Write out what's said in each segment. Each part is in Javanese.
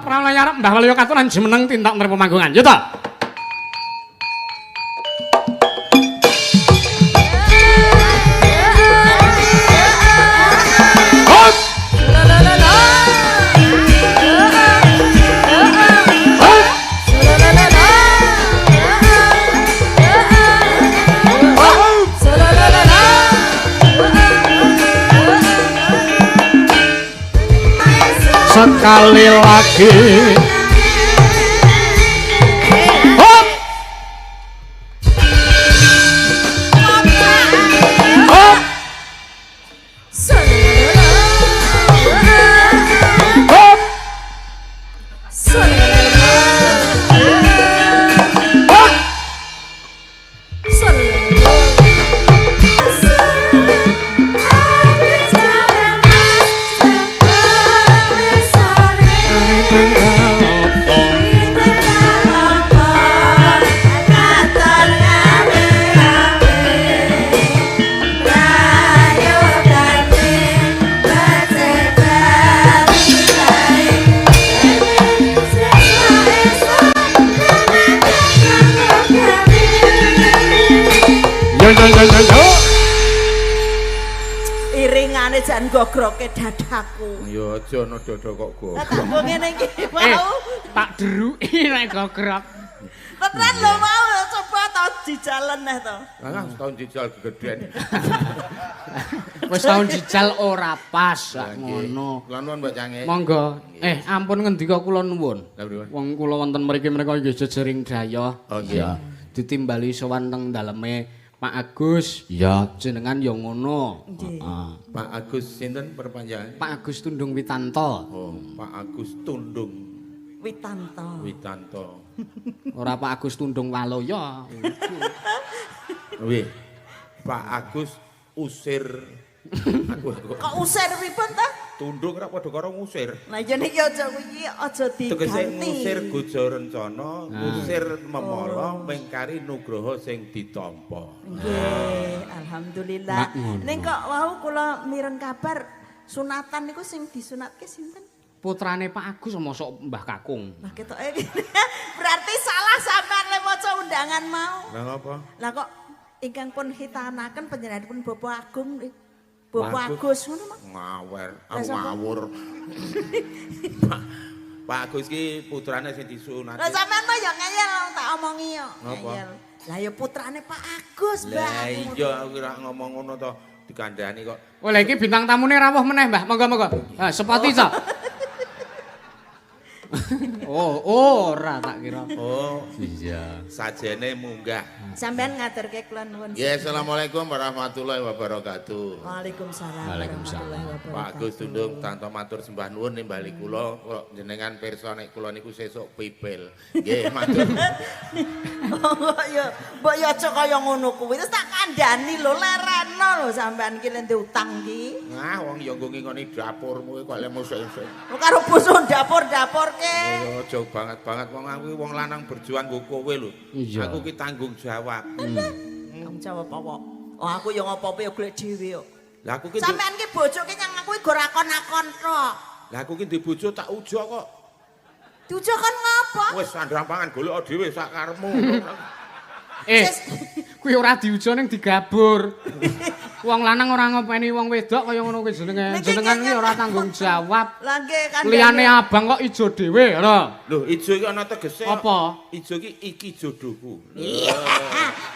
Pralaya arep Mbah Waluya katuran jumeneng tindak mrene pemanggungan. Yo ta. Hop! Hop! Sekali lagi. Hop! Hop! Hop! Hop! Yo yo yo yo yo. Iringane jan gogroke dadaku. Ya aja ana dada kok Lah gogrok. tak nggo ngene iki mau. Tak deruki nek gogrok. Tenan lho mau coba to jijalen neh to. Lah setahun jijal gegeden. Wis tahun jijal ora pas sak ngono. Kula nuwun Mbak Cange. Monggo. Ampun ngendika kula nuwun. Lah pripun? Wong kula wonten mriki mereka nggih jejering dayoh. Oh nggih. Ditimbali sowan teng daleme Pak Agus. Iya, jenengan ya ngono. Heeh. Pak Agus sinten perpanjangan? Pak Agus Tundung Witanto. Oh, Pak Agus Tundung Witanto. Witanto. Ora Pak Agus Tundung Waloya. Wih. Pak Agus usir aku Kok usir pripun to? Tundung ora padha karo ngusir. Lah ya niki aja kuwi aja Tegese diganti. ngusir gojo rencana, ngusir memala mengkari nugroho sing ditampa. Nggih, alhamdulillah. Ning kok wau kula mireng kabar sunatan niku sing disunatke sinten? Putrane Pak Agus mosok Mbah Kakung. Lah ketoke berarti salah sampean le maca undangan mau. Lah ngapa? Lah kok ingkang pun hitanaken panjenenganipun Bapak Agung Bapak Agus ngono mah. Ngawer, Lah, aku sapa? ngawur. Pak Agus ki putrane sing disunati. Lah sampean mah ya ngeyel tak omongi yo. Ngapa? Ngeyel. Lah ya putrane Pak Agus, Mbah. Lah iya aku ora ngomong ngono to dikandani kok. Oh, lha iki bintang tamune rawuh meneh, Mbah. Monggo monggo. Ha, sepati ta. Oh, ora tak kira. Oh, Iya. sajene munggah. Sampean ngaturke kula nuwun. Ya, assalamualaikum warahmatullahi wabarakatuh. Waalaikumsalam. Waalaikumsalam. warahmatullahi wabarakatuh. Pak Agus Tundung tanto matur sembah nuwun nimbali kula, kula jenengan pirsa nek kula niku sesuk pipil. Nggih, matur. Oh ya, mbok ya aja kaya ngono kuwi. Terus tak kandhani lho, lereno lho sampean iki lek utang iki. Nah, wong ya nggo ngingoni dapurmu kok lek mosok-esuk. Lho karo boso dapur-dapurke. Ya aja banget-banget wong aku ki wong lanang berjuang nggo kowe lho. Aku ki tanggung jawab. Tanggung jawab apa? Oh aku ya ngopo-opo ya golek dhewe yo. Lah aku ki Sampean ki bojo ki nyang aku ki akon-akon tok. Lah aku ki duwe bojo tak ujo kok. Diujo kon ngopo? Wis sandrampangan golek dhewe sak karepmu. Kuwi ora diujo ning digabur. Wong lanang ora ngopeni wong wedok kaya ngono kuwi jenenge. Jenengan kuwi ora tanggung jawab. Lah nggih kandhane. Liyane abang kok ijo dhewe, lho. Lho, ijo iki ana tegese. Apa? Ijo iki iki jodohku. Iya.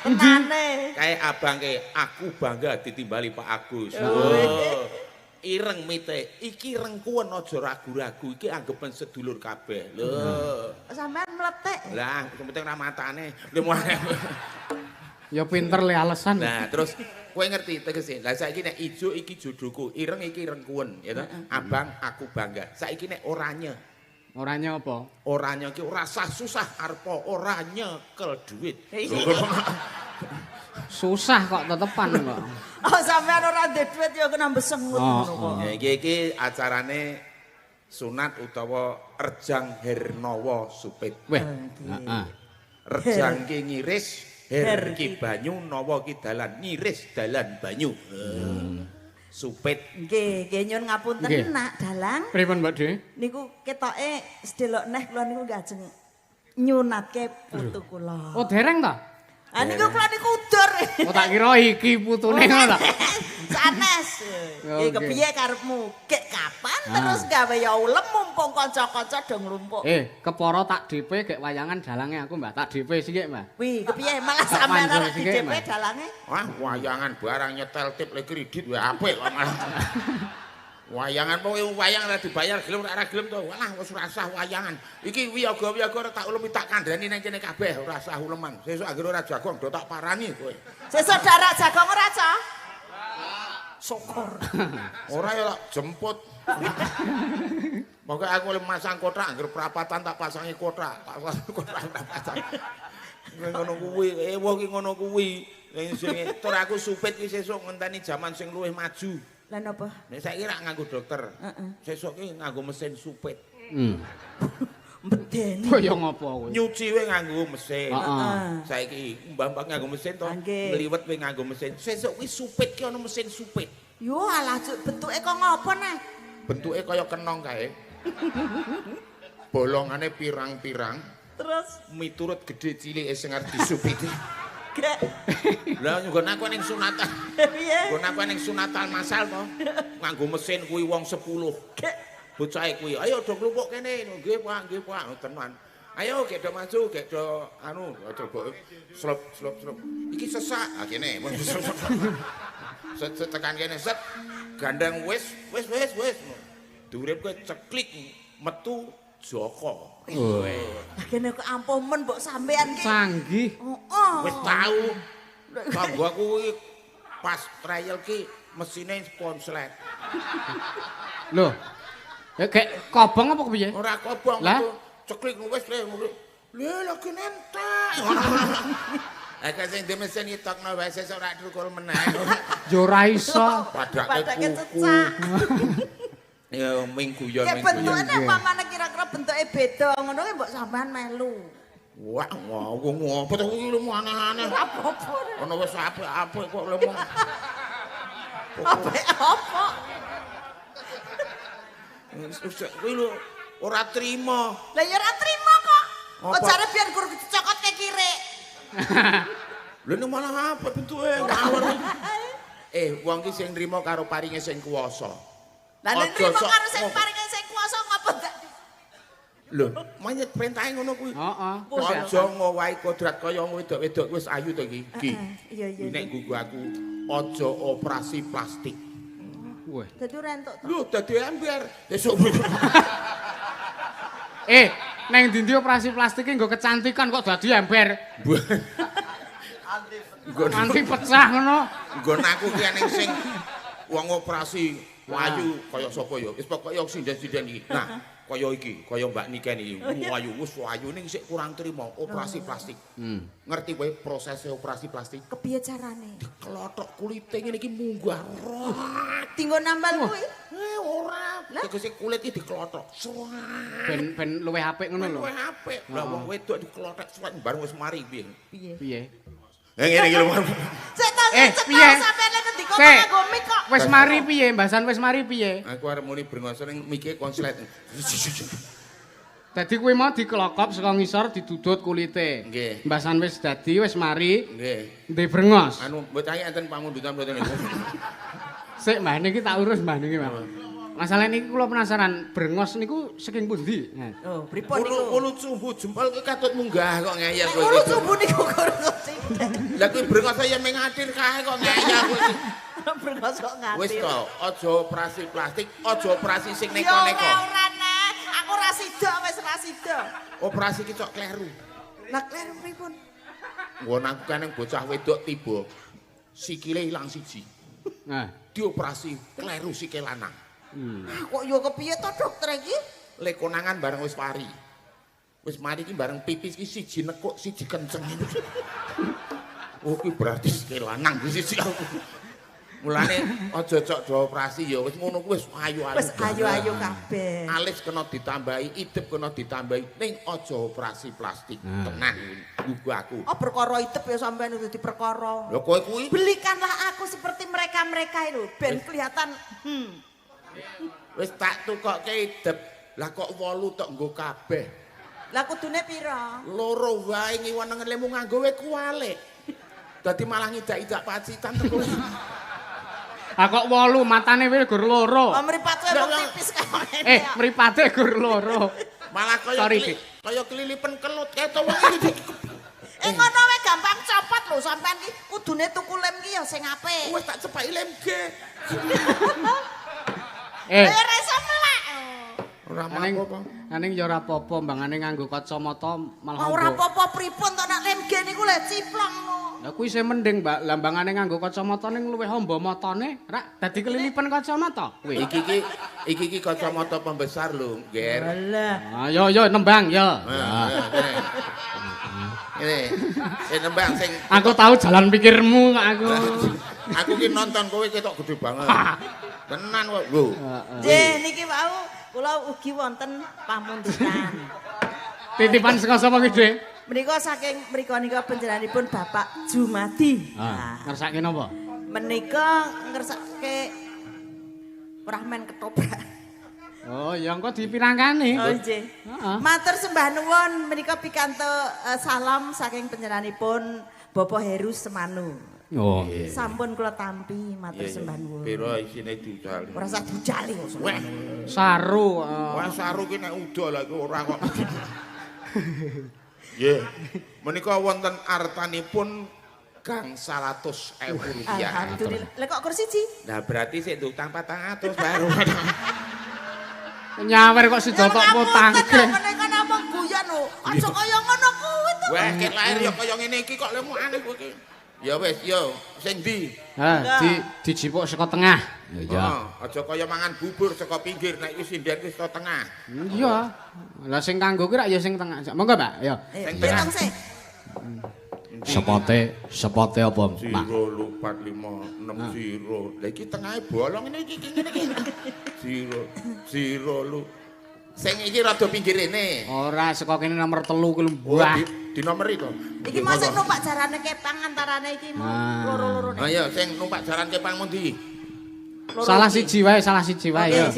Tenane. Kae abang kae aku bangga ditimbali Pak Agus. Oh. Ireng mite, iki rengkuwen aja ragu-ragu, iki anggepen sedulur kabeh. Lho. Sampean mletek. Lah, sing penting ra matane. Ya pinter le alasan. Nah, terus kowe ngerti tegese. Lah saiki nek ijo iki jodohku, ireng iki rengkuwen, ya toh? Abang aku bangga. Saiki nek oranye. Oranye apa? Oranye ki ora sah susah arepa ora nyekel duit. Susah kok tetepan kok. Oh sampean ora ndek duit ya kena besengut ngono kok. Ya iki iki acarane sunat utawa Rejang Hernawa Supit. Weh, heeh. Rejang ki ngiris, her ki banyu, nawa ki dalan, ngiris dalan banyu. Supit. Nggih, nggih nyuwun ngapunten nak dalang. Pripun Mbak De? Niku ketoke sedelok neh kula niku ajeng nyunatke putu kula. Oh, dereng ta? Ah niku kula niku udur. Oh, tak kira iki putune ngono ta. Sanes. Iki kepiye karepmu? Gek kapan terus gawe ya ulem mumpung kanca-kanca do nglumpuk. Kepara tak DP gek wayangan dalange aku, Mbak. Tak DP sithik, Mbak. Wih, kepiye malah sampean ora di DP dalange? Wah, wayangan barang nyetel tip le kredit wae apik kok malah. Wayangan pokoke wayang ora dibayar gelem ora gelem to. Walah wis ora sah wayangan. Iki wiyaga-wiyaga ora tak ulemi tak kandhani nang kene kabeh ora sah uleman. Sesuk anggere ora jagong do tak parani kowe. Sesuk darak jagong ora, Cah? Syukur. Ora ya tak jemput. Pokoke aku oleh masang kotak anggere perapatan tak pasangi kotak. Tak pasangi kotak prapatan. Ngono kuwi, wong iki ngono kuwi. Sing tur aku supit iki sesuk ngenteni jaman sing luwih maju. Lah napa? Nek saiki rak nganggo dokter. Heeh. Sesuk ki nganggo mesin supit. Medeni. Kaya ngopo kowe? Nyuci we nganggo mesin. Heeh. Saiki mbah-mbah nganggo mesin to, ngliwet we nganggo mesin. Sesuk kuwi supit ki ana mesin supit. Yo alah cuk bentuke kok ngopo neh? Bentuke kaya kenong kae. Bolongane pirang-pirang. Terus miturut gedhe cilike sing arep disupiti. Lah nggon aku ning sunatan. Piye? Nggon aku ning sunatan masal to. Nganggo mesin kuwi wong 10. Bocahe kuwi, ayo do klumpuk kene. Nggih, Pak, nggih, Pak. Tenan. Ayo gek do maju, gek do anu, coba slop slop slop. Iki sesak. Ah kene. Set set tekan kene set. Gandeng wis wis wis wis. Durip kowe ceklik metu Joko. Lah kene kok ampuh men mbok sampean ki. Canggih. Heeh. Wis tau. Tanggo aku pas trial ki mesine konslet. Lho. Ya gek kobong apa kepiye? Ora kobong itu. Ceklik wis le. Lha lagi nentek. Lah kok sing di mesin itokno wae sesuk ora trukul meneh. Ya ora iso. Padake kuku. Ya minggu ya minggu. Bentuke pamane kira-kira bentuke beda ngono ki mbok sampean melu. Wah, ngopo to kuwi lemu aneh-aneh. Ora apa-apa. Ono wis apik-apik kok lemu. Apik apa? Kuwi lho ora trima. Lah ya ora trima kok. Kok jare biar guru dicokot ke kiri. Lha nek malah apa bentuke ngawur. Wong ki sing nrimo karo paringe sing kuwasa. Lah nek nrimo karo sing paringe sing kuwasa ngopo ndak? Lho, mayit perintahe ngono kuwi. Heeh. Aja ngowahi kodrat kaya wedok-wedok wis ayu to iki. Iki. Iya iya. Nek nggugu aku aja operasi plastik. Wah. Dadi ora entuk to. Lho, dadi ember. Sesuk. Neng dindi operasi plastik ki nggo kecantikan kok dadi ember. Anti pecah ngono. Nggon aku ki ning sing wong operasi ayu kaya sapa ya. Wis pokoke sinden-sinden iki. Nah, kaya iki, kaya Mbak Niken iki. Ayu wis ayu ning sik kurang trima operasi plastik. Ngerti kowe prosese operasi plastik? Kepiye carane? Diklothok kulite ngene iki munggah. Dinggo nambal kuwi? Ora. Tegese kulit iki diklothok. Ben ben luwih apik ngono lho. Luwih apik. Lah wong wedok diklothok suwek bareng wis mari piye? Piye? Piye? Ngene iki lho. Sik to, sik sampeyan ngendika nganggo mik kok. Wis mari piye, mbasan wis mari piye? Aku arep muni brengos ning mike konslet. Dadi kuwi mau diklokop saka ngisor didudut kulite. Nggih. Mbasan wis dadi wis mari. Nggih. Ndek brengos. Anu mbok cah enten pamundutan mboten niku. Sik Mbah niki tak urus Mbah niki, Mbah. Masalah niki kula penasaran, brengos niku saking pundi? Oh, pripun niku? Ulu cumbu jempol ki katut munggah kok ngeyel kowe. Ulu cumbu niku kok sithik. Lah kuwi brengos ya mung ngatir kae kok ngeyel kowe iki. Brengos kok ngatir. Wis to, aja operasi plastik, aja operasi sing neko-neko. Ya ora ora aku ora sida wis ora sida. Operasi ki cok kleru. Lah kleru pripun? Nggon aku kan bocah wedok tiba sikile ilang siji. Nah, dioperasi kleru sikil lanang. Kok yo kepiye to dokter iki? Le konangan bareng wis mari. Wis mari iki bareng pipis iki siji nekuk, siji kenceng. Oh, kuwi berarti sikil lanang kuwi siji. Mulane aja cok do operasi ya wis ngono kuwi wis ayu-ayu. Wis ayu-ayu kabeh. Alis kena ditambahi, idep kena ditambahi, ning aja operasi plastik. Tenang gugu aku. Oh, perkara idep ya sampean dadi perkara. Lho kowe kuwi belikanlah aku seperti mereka mereka-mereka itu ben kelihatan. Wis tak tukokke idep. Lah kok 8 tok nggo kabeh. Lah kudune pira? Loro wae ngiwo nengen lemu nganggo we kuwalik. Dadi malah ngidak-idak Pacitan teko. Ah kok 8 matane wae gur loro. Oh mripate wong tipis kaya ngene. Mripate gur loro. Malah kaya kaya kelilipen kelut kae to wong iki. Ngono wae gampang copot lho sampean ki kudune tuku lem ki ya sing apik. Wis tak cepaki lem G. Ora iso melak. Ora apa-apa. Aning ya ora apa-apa mbangane nganggo kacamata malah ora apa-apa pripun to nek lem G niku lho ciplong no. Lah kuwi sing mending, Mbak. Lambangane nganggo kacamata ning luwih amba matane, rak dadi kelilipen kacamata kuwi. Iki iki kacamata pembesar lho, Nger. Alah. Ayo yo nembang yo. Ngene. Nembang sing aku tahu jalan pikirmu kok aku. Aku ki nonton kowe ketok gede banget. Tenan kok lho. Nggih niki wau kula ugi wonten pamundutan. Titipan saka sapa ki, Dik? Menika saking mriku nika panjenenganipun Bapak Jumadi. Ah, ngersake napa? Menika ngersake ramen ketoprak. Oh, ya engko dipirangkani. Oh nggih. Heeh. Matur sembah nuwun menika pikantuk salam saking panjenenganipun Bapak Heru Semanu. Oh nggih. Sampun kula tampi matur sembah nuwun. Pira isine diujali? Ora usah diujali kok. Saru. Wah, saru ki nek udo lha iku ora kok. Nggih. Menika wonten artanipun gang 100.000 rupiah. Alhamdulillah. Lah kok kursi siji? Nah berarti sik diutang 400 baru. Nyawer kok sida tok potangke. Menika namung guyon lho. Aja kaya ngono kuwi to. Wah, ket lahir ya kaya ngene iki kok lemu aneh kowe iki. Ya wis, yo sing ndi? Ha, dijipuk saka tengah. Ya iya. Aja kaya mangan bubur saka pinggir nek iki sinden wis saka tengah. Iya. Lah sing kanggo ki rak ya sing tengah. Monggo, Mbak, ya. Sing tengah. Sepote apa, Pak? 0 4 5 6 0. Lah iki tengahe bolong ngene iki ngene iki. 0 0 lu. Sing iki rada pinggir rene. Ora saka kene nomor 3 kuwi lho. Wah, dinomeri to. Iki mau sing numpak jarane kepang antarane iki mau loro-lorone. Ayo sing numpak jaran kepang mundi? Salah siji wae, salah siji wae ya.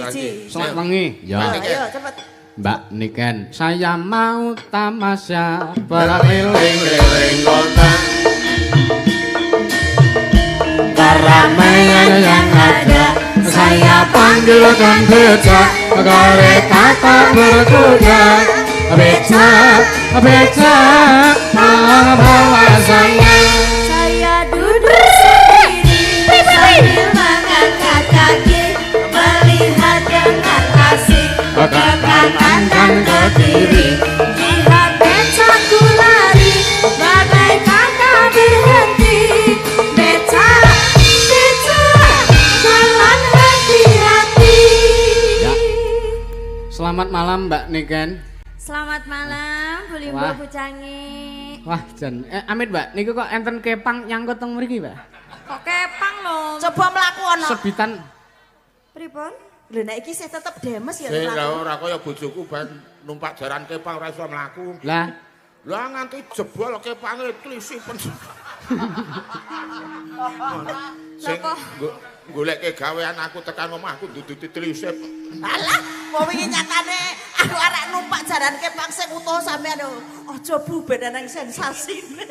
Salat wengi. Ya. Ayo cepet. Mbak Niken, saya mau tamasya berkeliling-keliling kota. Keramaian yang ada, saya panggilkan becak, kereta tak berkuda. Becak, becak, bawa saya. Saya duduk sendiri sambil mengangkat kaki, melihat dengan asik ke kanan dan ke kiri. Lihat becakku lari, bagaikan tak berhenti. Becak, becak, jalan hati-hati. Ya. Selamat malam Mbak Niken. Selamat malam Bu Limbo, Bu Cangi. Wah, jan. Amit Mbak, niku kok enten kepang nyangkut teng mriki, Mbak? Kok kepang lho? Coba mlaku ana. Sebitan. Pripun? Lho nek iki sih tetep demes ya mlaku. Lah ora kaya bojoku ban numpak jaran kepang ora iso mlaku. Lah, lah nganti jebol kepange klisipen. Sing goleke gawean aku tekan omahku duduti tlisip. Alah, wong wingi nyatane aku arek numpak jaran kepang sing utuh sampean aja Bu ben nang sensasine.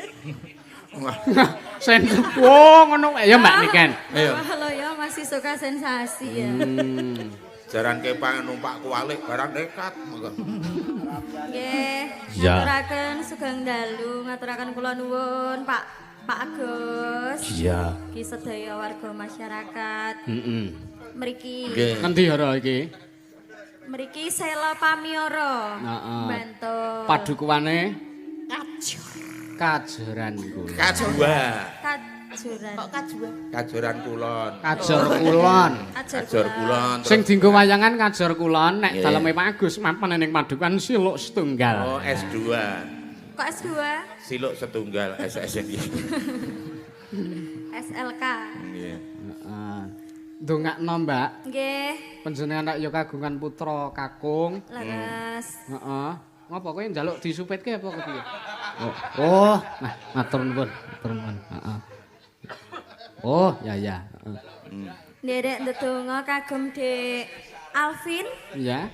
Sen wo ngono ya Mbak Niken. Ayo. Halo ya masih suka sensasi ya. Jaran kepang numpak kualik barang nekat monggo. Nggih, ngaturaken sugeng dalu, ngaturaken kula nuwun Pak Agus. Iya. Ki sedaya warga masyarakat. Heeh. Mriki. Ngendi ora iki? Mriki Sela Pamiara. Heeh. Bantul. Padukuane Kajur. Kajoran Kulon. Kajua. Kajoran. Kok kajua? Kajoran Kulon. Kajor Kulon. Kajor Kulon. Sing dienggo wayangan Kajor Kulon nek daleme Pak Agus mapan ning padukuan Siluk Setunggal. Oh, S2. Kok S2? Siluk Setunggal SS iki. SLK. Nggih. Heeh. Ndongakno, Mbak. Nggih. Panjenengan rak ya kagungan putra kakung. Leres. Heeh. Ngopo kowe njaluk disupitke apa kepiye? Oh, nah matur nuwun, matur nuwun. Heeh. Oh, ya ya. Nderek ndedonga kagem Dek Alvin. Ya.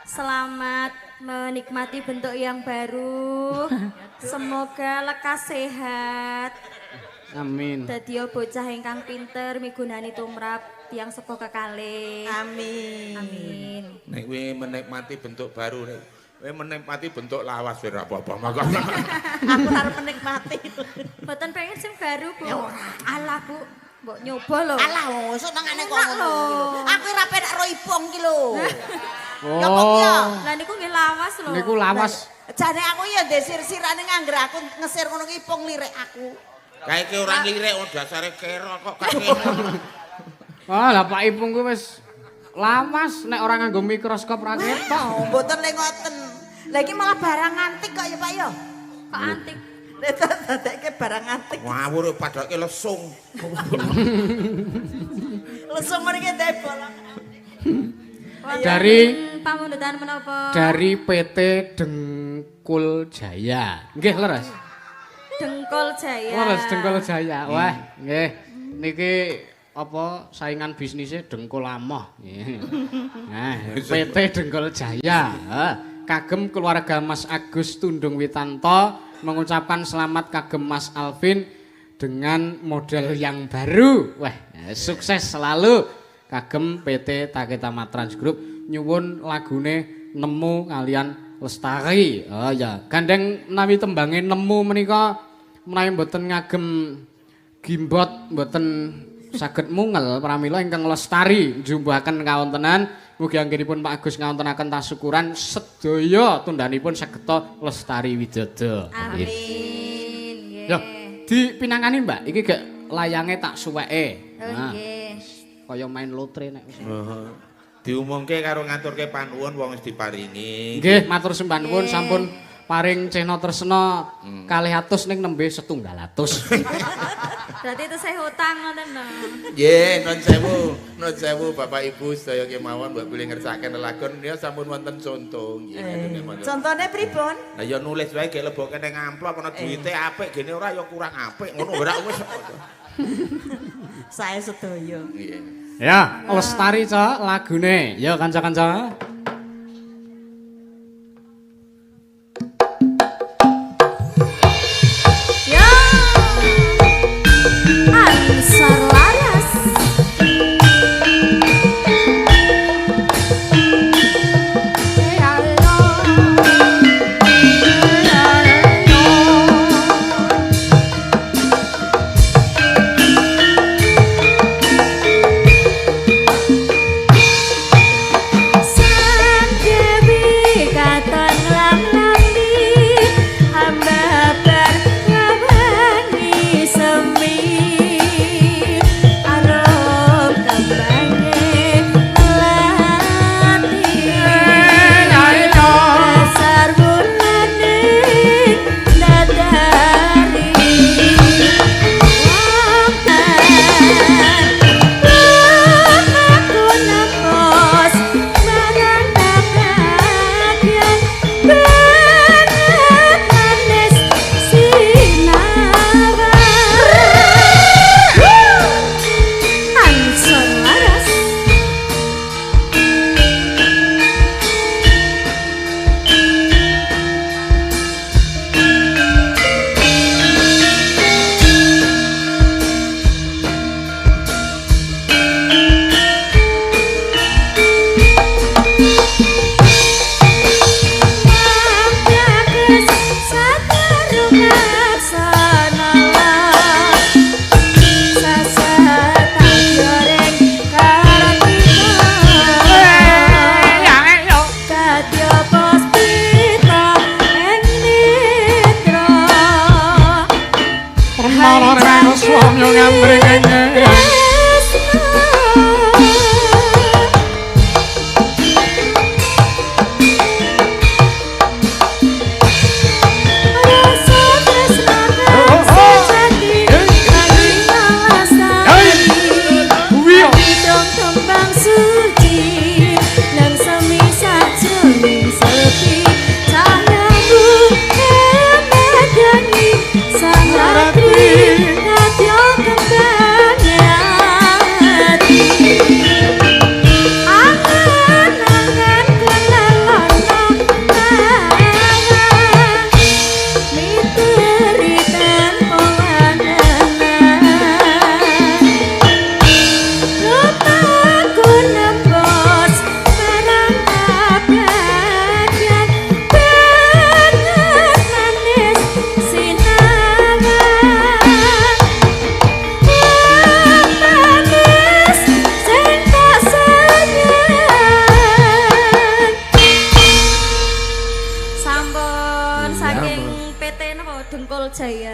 Selamat menikmati bentuk yang baru. Semoga lekas sehat. Amin. Dadi bocah ingkang pinter migunani tumrap tiyang sepuh kekalih. Amin. Amin. Nek kowe menikmati bentuk baru nek kowe menikmati bentuk lawas ora apa-apa. Maka aku arep menikmati. Mboten pengen sing baru, Bu. Alah, Bu. Mbok nyoba lho. Alah, senengane kok ngono. Aku ora penak ro ipong ki lho. Oh. Ya kok ya. Lah niku nggih lawas lho. Niku lawas. Jane aku ya ndek sir-sirane ngangger aku ngesir ngono ki ipong lirik aku. Kae ki ora lirik wong dasare kero kok kae. Ah, lah Pak Ipung ku wis lawas nek ora nganggo mikroskop ra ketok. Mboten le ngoten. Lah iki malah barang antik kok ya Pak ya. Kok antik? Nek dadekke barang antik. Ngawur padake lesung. Lesung mriki ndek bolong. Dari pamundutan menapa? Dari PT Dengkul Jaya. Nggih, leres. Dengkul Jaya. Leres Dengkul Jaya. Wah, nggih. Niki apa saingan bisnisnya Dengkul Amoh. Nah, PT Dengkul Jaya. Kagem keluarga Mas Agus Tundung Witanto mengucapkan selamat kagem Mas Alvin dengan model yang baru. Wah, sukses selalu kagem PT Taketama Trans Group nyuwun lagune Nemu kalian Lestari. Oh ya, gandeng menawi tembange Nemu menika menawi mboten ngagem gimbot mboten saged mungel pramila ingkang lestari njumbuhaken kawontenan mugi anggenipun Pak Agus ngawontenaken tasukuran sedaya tundhanipun sageta lestari widodo. Amin. Nggih. Yo, dipinangkani Mbak, iki gek layange tak suweke. Oh nggih. Kaya main lotre nek wis. Heeh. Diumumke karo ngaturke panuwun wong wis diparingi. Nggih, matur sembah nuwun sampun paring cena tresna 200 ning nembe 1.200. Berarti itu saya hutang ngoten lho. Nggih, nun sewu Bapak Ibu sedaya kemawon mbok bilih ngersakaken lelagon ya sampun wonten conto nggih. Contone pripun? Lah ya nulis wae gek leboke ning amplop ana duwite apik gene ora ya kurang apik ngono ora wis. Sae sedaya. Nggih. Ya, lestari cok lagune. Ya kanca-kanca. Ya. Ansar Laras. Sa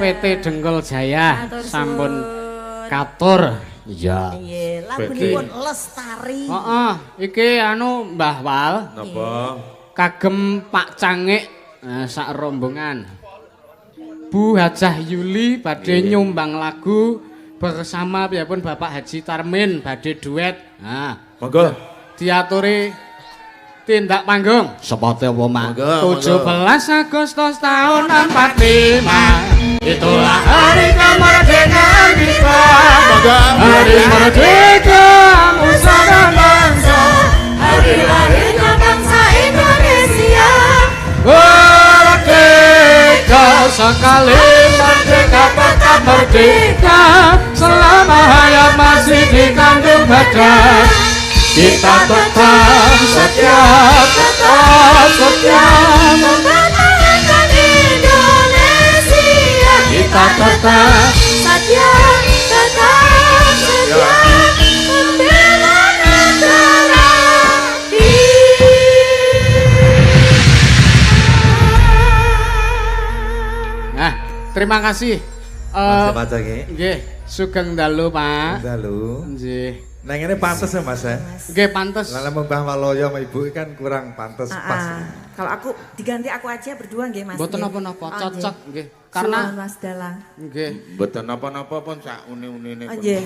PT Dengkul Jaya Matur sampun suwun. Katur. Iya. Nggih, lagunipun Lestari. Heeh, iki anu Mbah Wal. Napa? Kagem Pak Cangik sak rombongan. Bu Hajah Yuli badhe nyumbang lagu bersama piyapun Bapak Haji Tarmin badhe duet. Nah, Monggo. Diaturi tindak panggung. Sepote apa, Mak? Monggo, 17 Agustus tahun 45. Itulah hari kemerdekaan kita. Monggo. Hari merdeka nusa dan bangsa. Hari lahirnya bangsa Indonesia. Merdeka sekali, merdeka tetap merdeka. Selama hayat masih dikandung badan, kita tetap setia, tetap setia mempertahankan Indonesia. Kita tetap setia, tetap setia membela negara. Nah, terima kasih. Mas Cangik. Nggih, sugeng dalu, Pak. Dalu. Nggih. Nah, ini pantes ya Mas ya. Nggih, pantes. Lah Mbah Waloyo sama Ibu kan kurang pantes pas. Kalau aku diganti aku aja berdua nggih Mas. Mboten napa-napa, cocok nggih. Karena Mas Dalang. Nggih. Mboten napa-napa pun sak uni-unine. Nggih.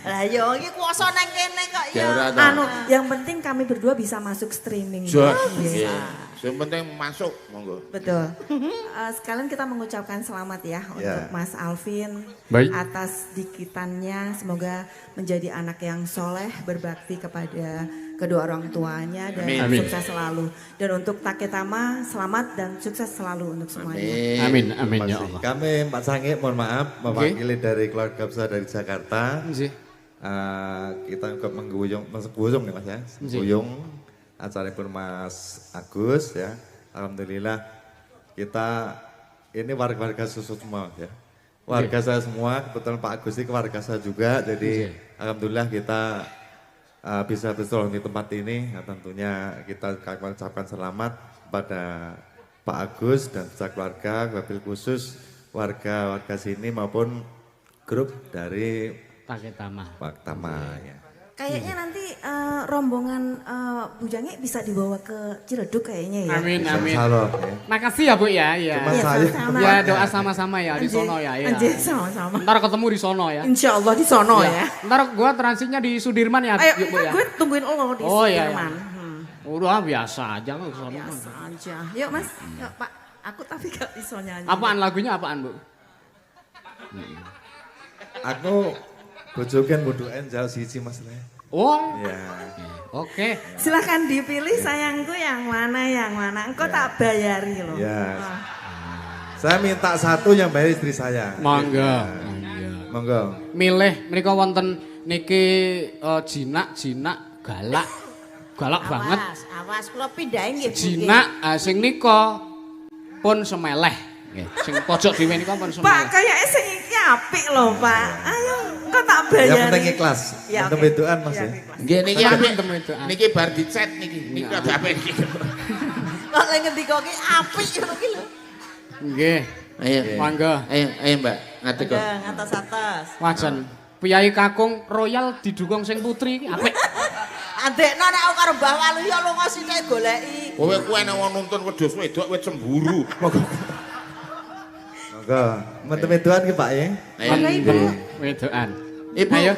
Lah yo iki kuwasa nang kene kok ya. Anu, yang penting kami berdua bisa masuk streaming. Jos. Nggih. Yang penting masuk, monggo. Betul. Sekalian kita mengucapkan selamat ya untuk Mas Alvin. Baik. Atas dikitannya, semoga menjadi anak yang soleh, berbakti kepada kedua orang tuanya dan amin. Sukses selalu. Dan untuk Taketama, selamat dan sukses selalu untuk semuanya. Amin, amin ya Allah. Kami Pak Cangik, mohon maaf mewakili dari keluarga besar dari Jakarta. Kita juga mengguyung, nih Mas ya, mengguyung acara pun Mas Agus ya. Alhamdulillah kita ini warga-warga Susut semua ya. Warga saya semua, kebetulan Pak Agus ini keluarga saya juga, jadi alhamdulillah kita bisa bersilaturahmi di tempat ini. Nah, tentunya kita ucapkan selamat kepada Pak Agus dan serta keluarga, wabil khusus warga-warga sini maupun grup dari Taketama. Taketama ya. Kayaknya nanti rombongan Bu Cangik bisa dibawa ke Ciledug kayaknya ya. Amin, amin. Salam, ya. Makasih ya Bu ya. Ya, Cuma saya. Sama. Ya doa sama-sama ya di sono ya. Ya. Anjir, sama-sama. Ntar ketemu di sono ya. Insya Allah di sono ya. Ntar gua transitnya di Sudirman ya. Ayo, yuk, Bu, ya. Gue tungguin lo di Sudirman. Iya, iya. Udah biasa aja ke sono. Biasa aja. Yuk Mas, yuk Pak. Aku tapi gak bisa nyanyi. Apaan lagunya apaan Bu? Aku bojoken bodoken jauh siji Mas Le. Oh. Iya. Oke. Silahkan dipilih sayangku yang mana yang mana. Engkau tak bayari loh. Ya. Saya minta satu yang bayar istri saya. Monggo. Ya. Monggo. Milih menika wonten niki jinak-jinak galak. Galak awas, banget. Awas kula pindahin nggih. Jinak sing nika pun semeleh. Nggih, sing pojok dhewe nika pun semeleh. Pak, kayake sing iki apik lho, Pak. Ayo, kok tak bayar. Yang penting ikhlas. Ya, Mendem wedoan Mas ya. Nggih niki apik. Niki bar dicet niki. Niki rada apik niki. Kok lek ngendika ki apik ngono ki lho. Nggih. Ayo, monggo. Ayo, ayo Mbak, ngadeg kok. Ngatas-atas. Wajan. Piyai kakung royal didukung sing putri iki apik. Andekno nek aku karo Mbah Waluyo lunga sithik goleki. Kowe kuwi nek wong nuntun wedhus wedok kowe cemburu. Monggo. Monggo. Mendem wedoan ki Pak ya. Monggo Ibu. Wedoan. Ibu. Ayo.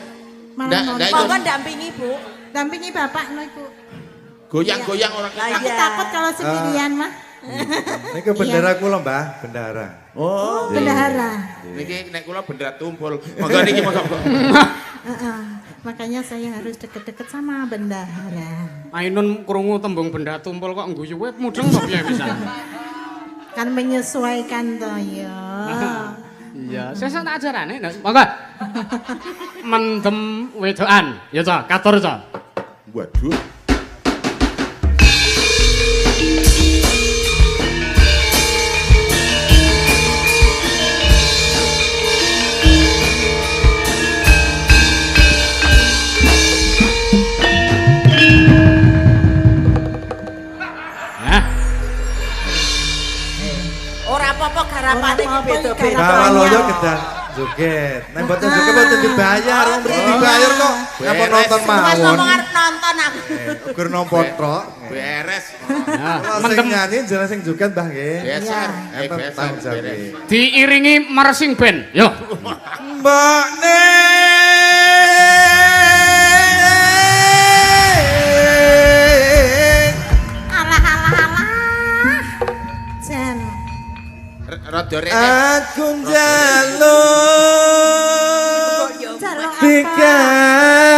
Monggo ndampingi Bu. Dampingi bapak no Ibu. Goyang-goyang orang. Aku takut kalau sendirian mah. Niki bendera kula Mbah, bendara. Oh, bendahara. Niki nek kula bendera tumpul. Monggo niki monggo. Makanya saya harus deket-deket sama bendahara. Ainun krungu tembung benda tumpul kok ngguyu kowe mudeng to piye bisa. Kan menyesuaikan toh ya. Iya, sesuk tak ajarane. Monggo. Mendem wedoan. Ya ta, katur ta. Waduh. Ora apa-apa garapan Apa iki Beda-beda. Mbah Waluyo kedah joget. Nek mboten joget mboten dibayar, wong mriki dibayar kok. Ngapa nonton Mas mawon. ngomong arep nonton aku. Ukur nampa tok. Beres. Nah, Kalau sing mendem nyanyi jeneng sing joget Mbah nggih. Beser. Eh, Enten beser. tanggung jawab. Beres. Diiringi marching band. Yo. Mbak Ning. Alah alah alah. Jan. Rada rene. Aku njaluk Jaluk apa? dikawinke.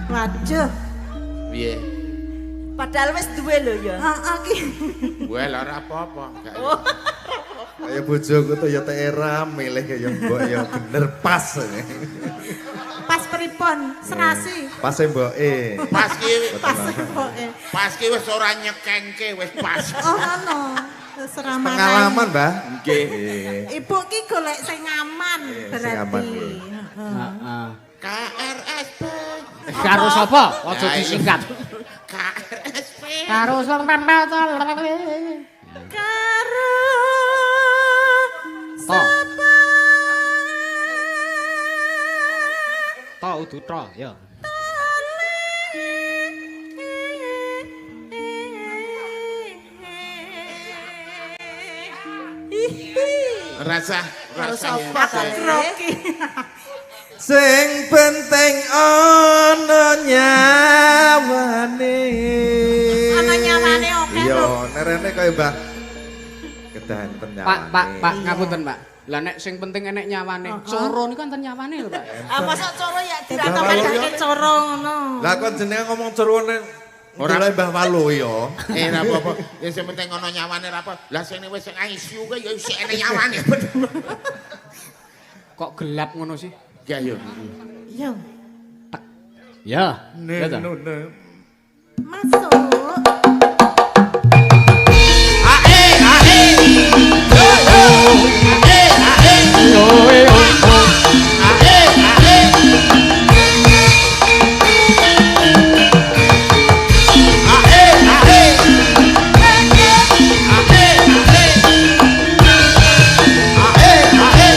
Waduh. Piye? Padahal wis duwe lho ya. Heeh ki. Gue lah ora apa-apa. Gak- Kaya bojoku tuh ya tera milih kaya mbok ya bener pas. Pas pripun? Serasi. Pas e mboke. Pas ki Pas pokoke. pas ki wis ora nyekengke wis pas. Oh ngono. Terserah Pengalaman, Mbah. Nggih. Ibu ki golek sing aman Sing berarti. aman, nggih. Heeh. Heeh. KRSP. Karo sapa? Aja Ya, iya. disingkat. KRSP. Karo sapa? Karo To. To udu to, ya. Rasa Karo rasa. sapa aku grogi. Sing penting ana nyawane. Ana nyawane oke Iya, lho. nerene kaya Mbah. Kedah enten nyawane. Pak, Pak, Pak, ngapunten, Pak. Lah nek sing penting enek nyawane. Coro niku enten nyawane lho, Pak. Ah mosok coro ya Dadi dirakon padake coro ngono. Lah kok jenengan ngomong coro nek Ora. ora Mbah Waluyo. Eh ora apa-apa. Ya sing penting ana nyawane ora apa. Lah sing wis sing ICU kuwi ya isih enek nyawane. Kok gelap ngono sih? Ya yo. Yo, Ya. Ya ta? masuk. Ae ae. Yo yo. Ae ae. Yo, yo, yo. Ae ae. Ae ae. Ae ae. Ae ae.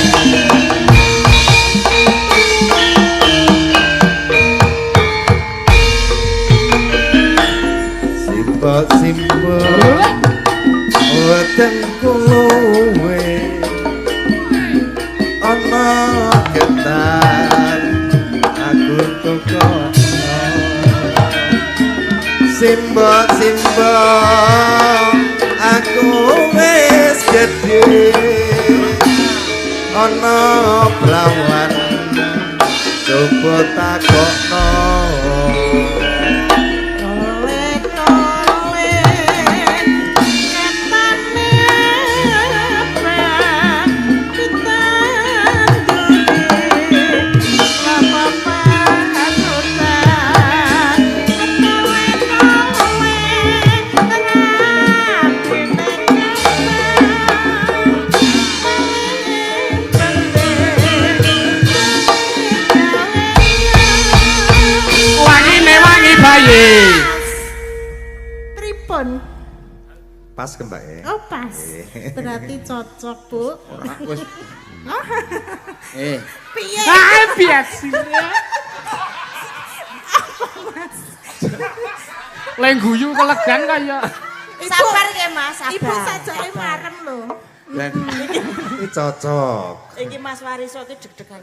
Simbo simbo weteng kuluwe ana ketan aku toko Simbo simbo aku wis gedhe ana prawan coba takokno. Tole-tole ketane apa ditanduri apa patutan tole-tole rapine Wangine wangi bayi. Pripun? Pas ke Mbak e. Oh pas. Berarti cocok, Bu. Ora wis. Eh, Piye? Ah, biasa. Leng guyu kelegan kaya. Sabar ya Mas, sabar. Ibu sajake marem lho. lan Ini cocok. Iki Mas Wariso iki deg-degan.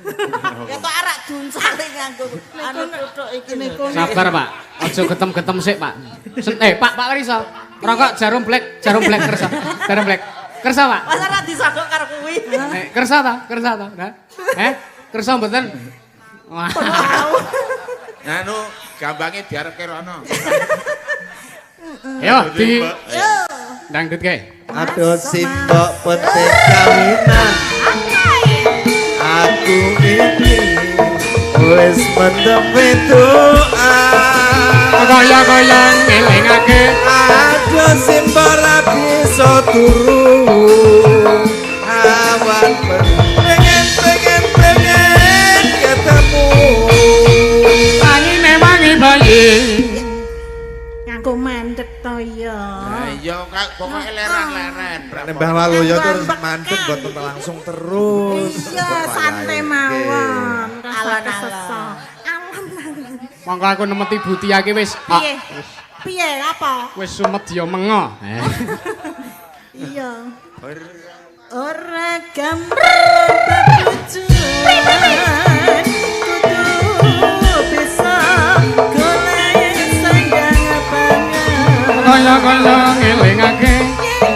Ketok arak duncale nganggo anu tuthuk iki lho. Sabar, Pak. Aja getem-getem sik, Pak. Pak, Pak Wariso. Rokok jarum black kersa. Jarum black. Kersa, Pak. Masa ora disogok karo kuwi. Kersa ta? Kersa ta? Nah. Kersa mboten? Wah. anu gambange diarepke rono. Yo, di dangdut kae. Aduh simbok penting kawinan. Aku iki wis mendem wedoan. Kaya-kaya ngelingake. Aduh simbok ra bisa turu. Awan pengen pengen pengen ketemu. Wangine wangi bayi. Nganggo mandek to ya. Lah Ya pokoke leren-leren. Nek Mbah Waluyo terus mantep mboten langsung terus. Iya, santai mawon. Alon-alon. Alon-alon. Monggo aku nemeti Butia iki wis. Piye? Piye apa? Wis sumedya mengo. Iya. Ora gampang bebujuan kudu bisa golek sandang pangan. Kaya-kaya ngelingake yen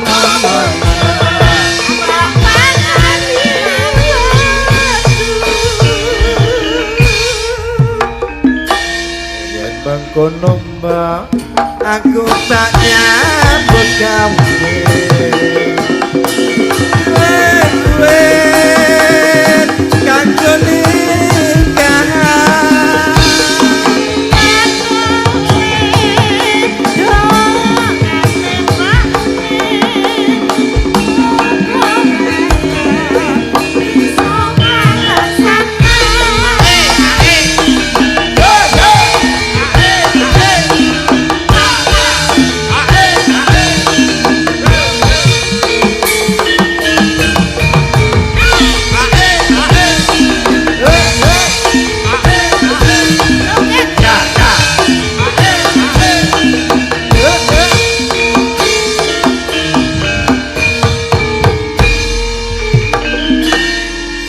nuruti yen mengkono mbak aku tak nyambut gawe. Wet kanggo nikahan.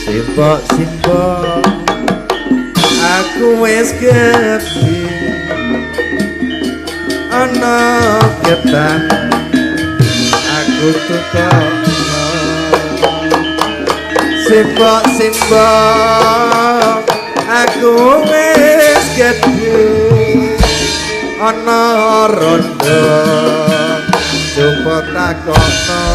Simbok simbok aku wis gedhe ana ketan aku tukokno. Simbok simbok aku wis gedhe ana rondo coba takokno.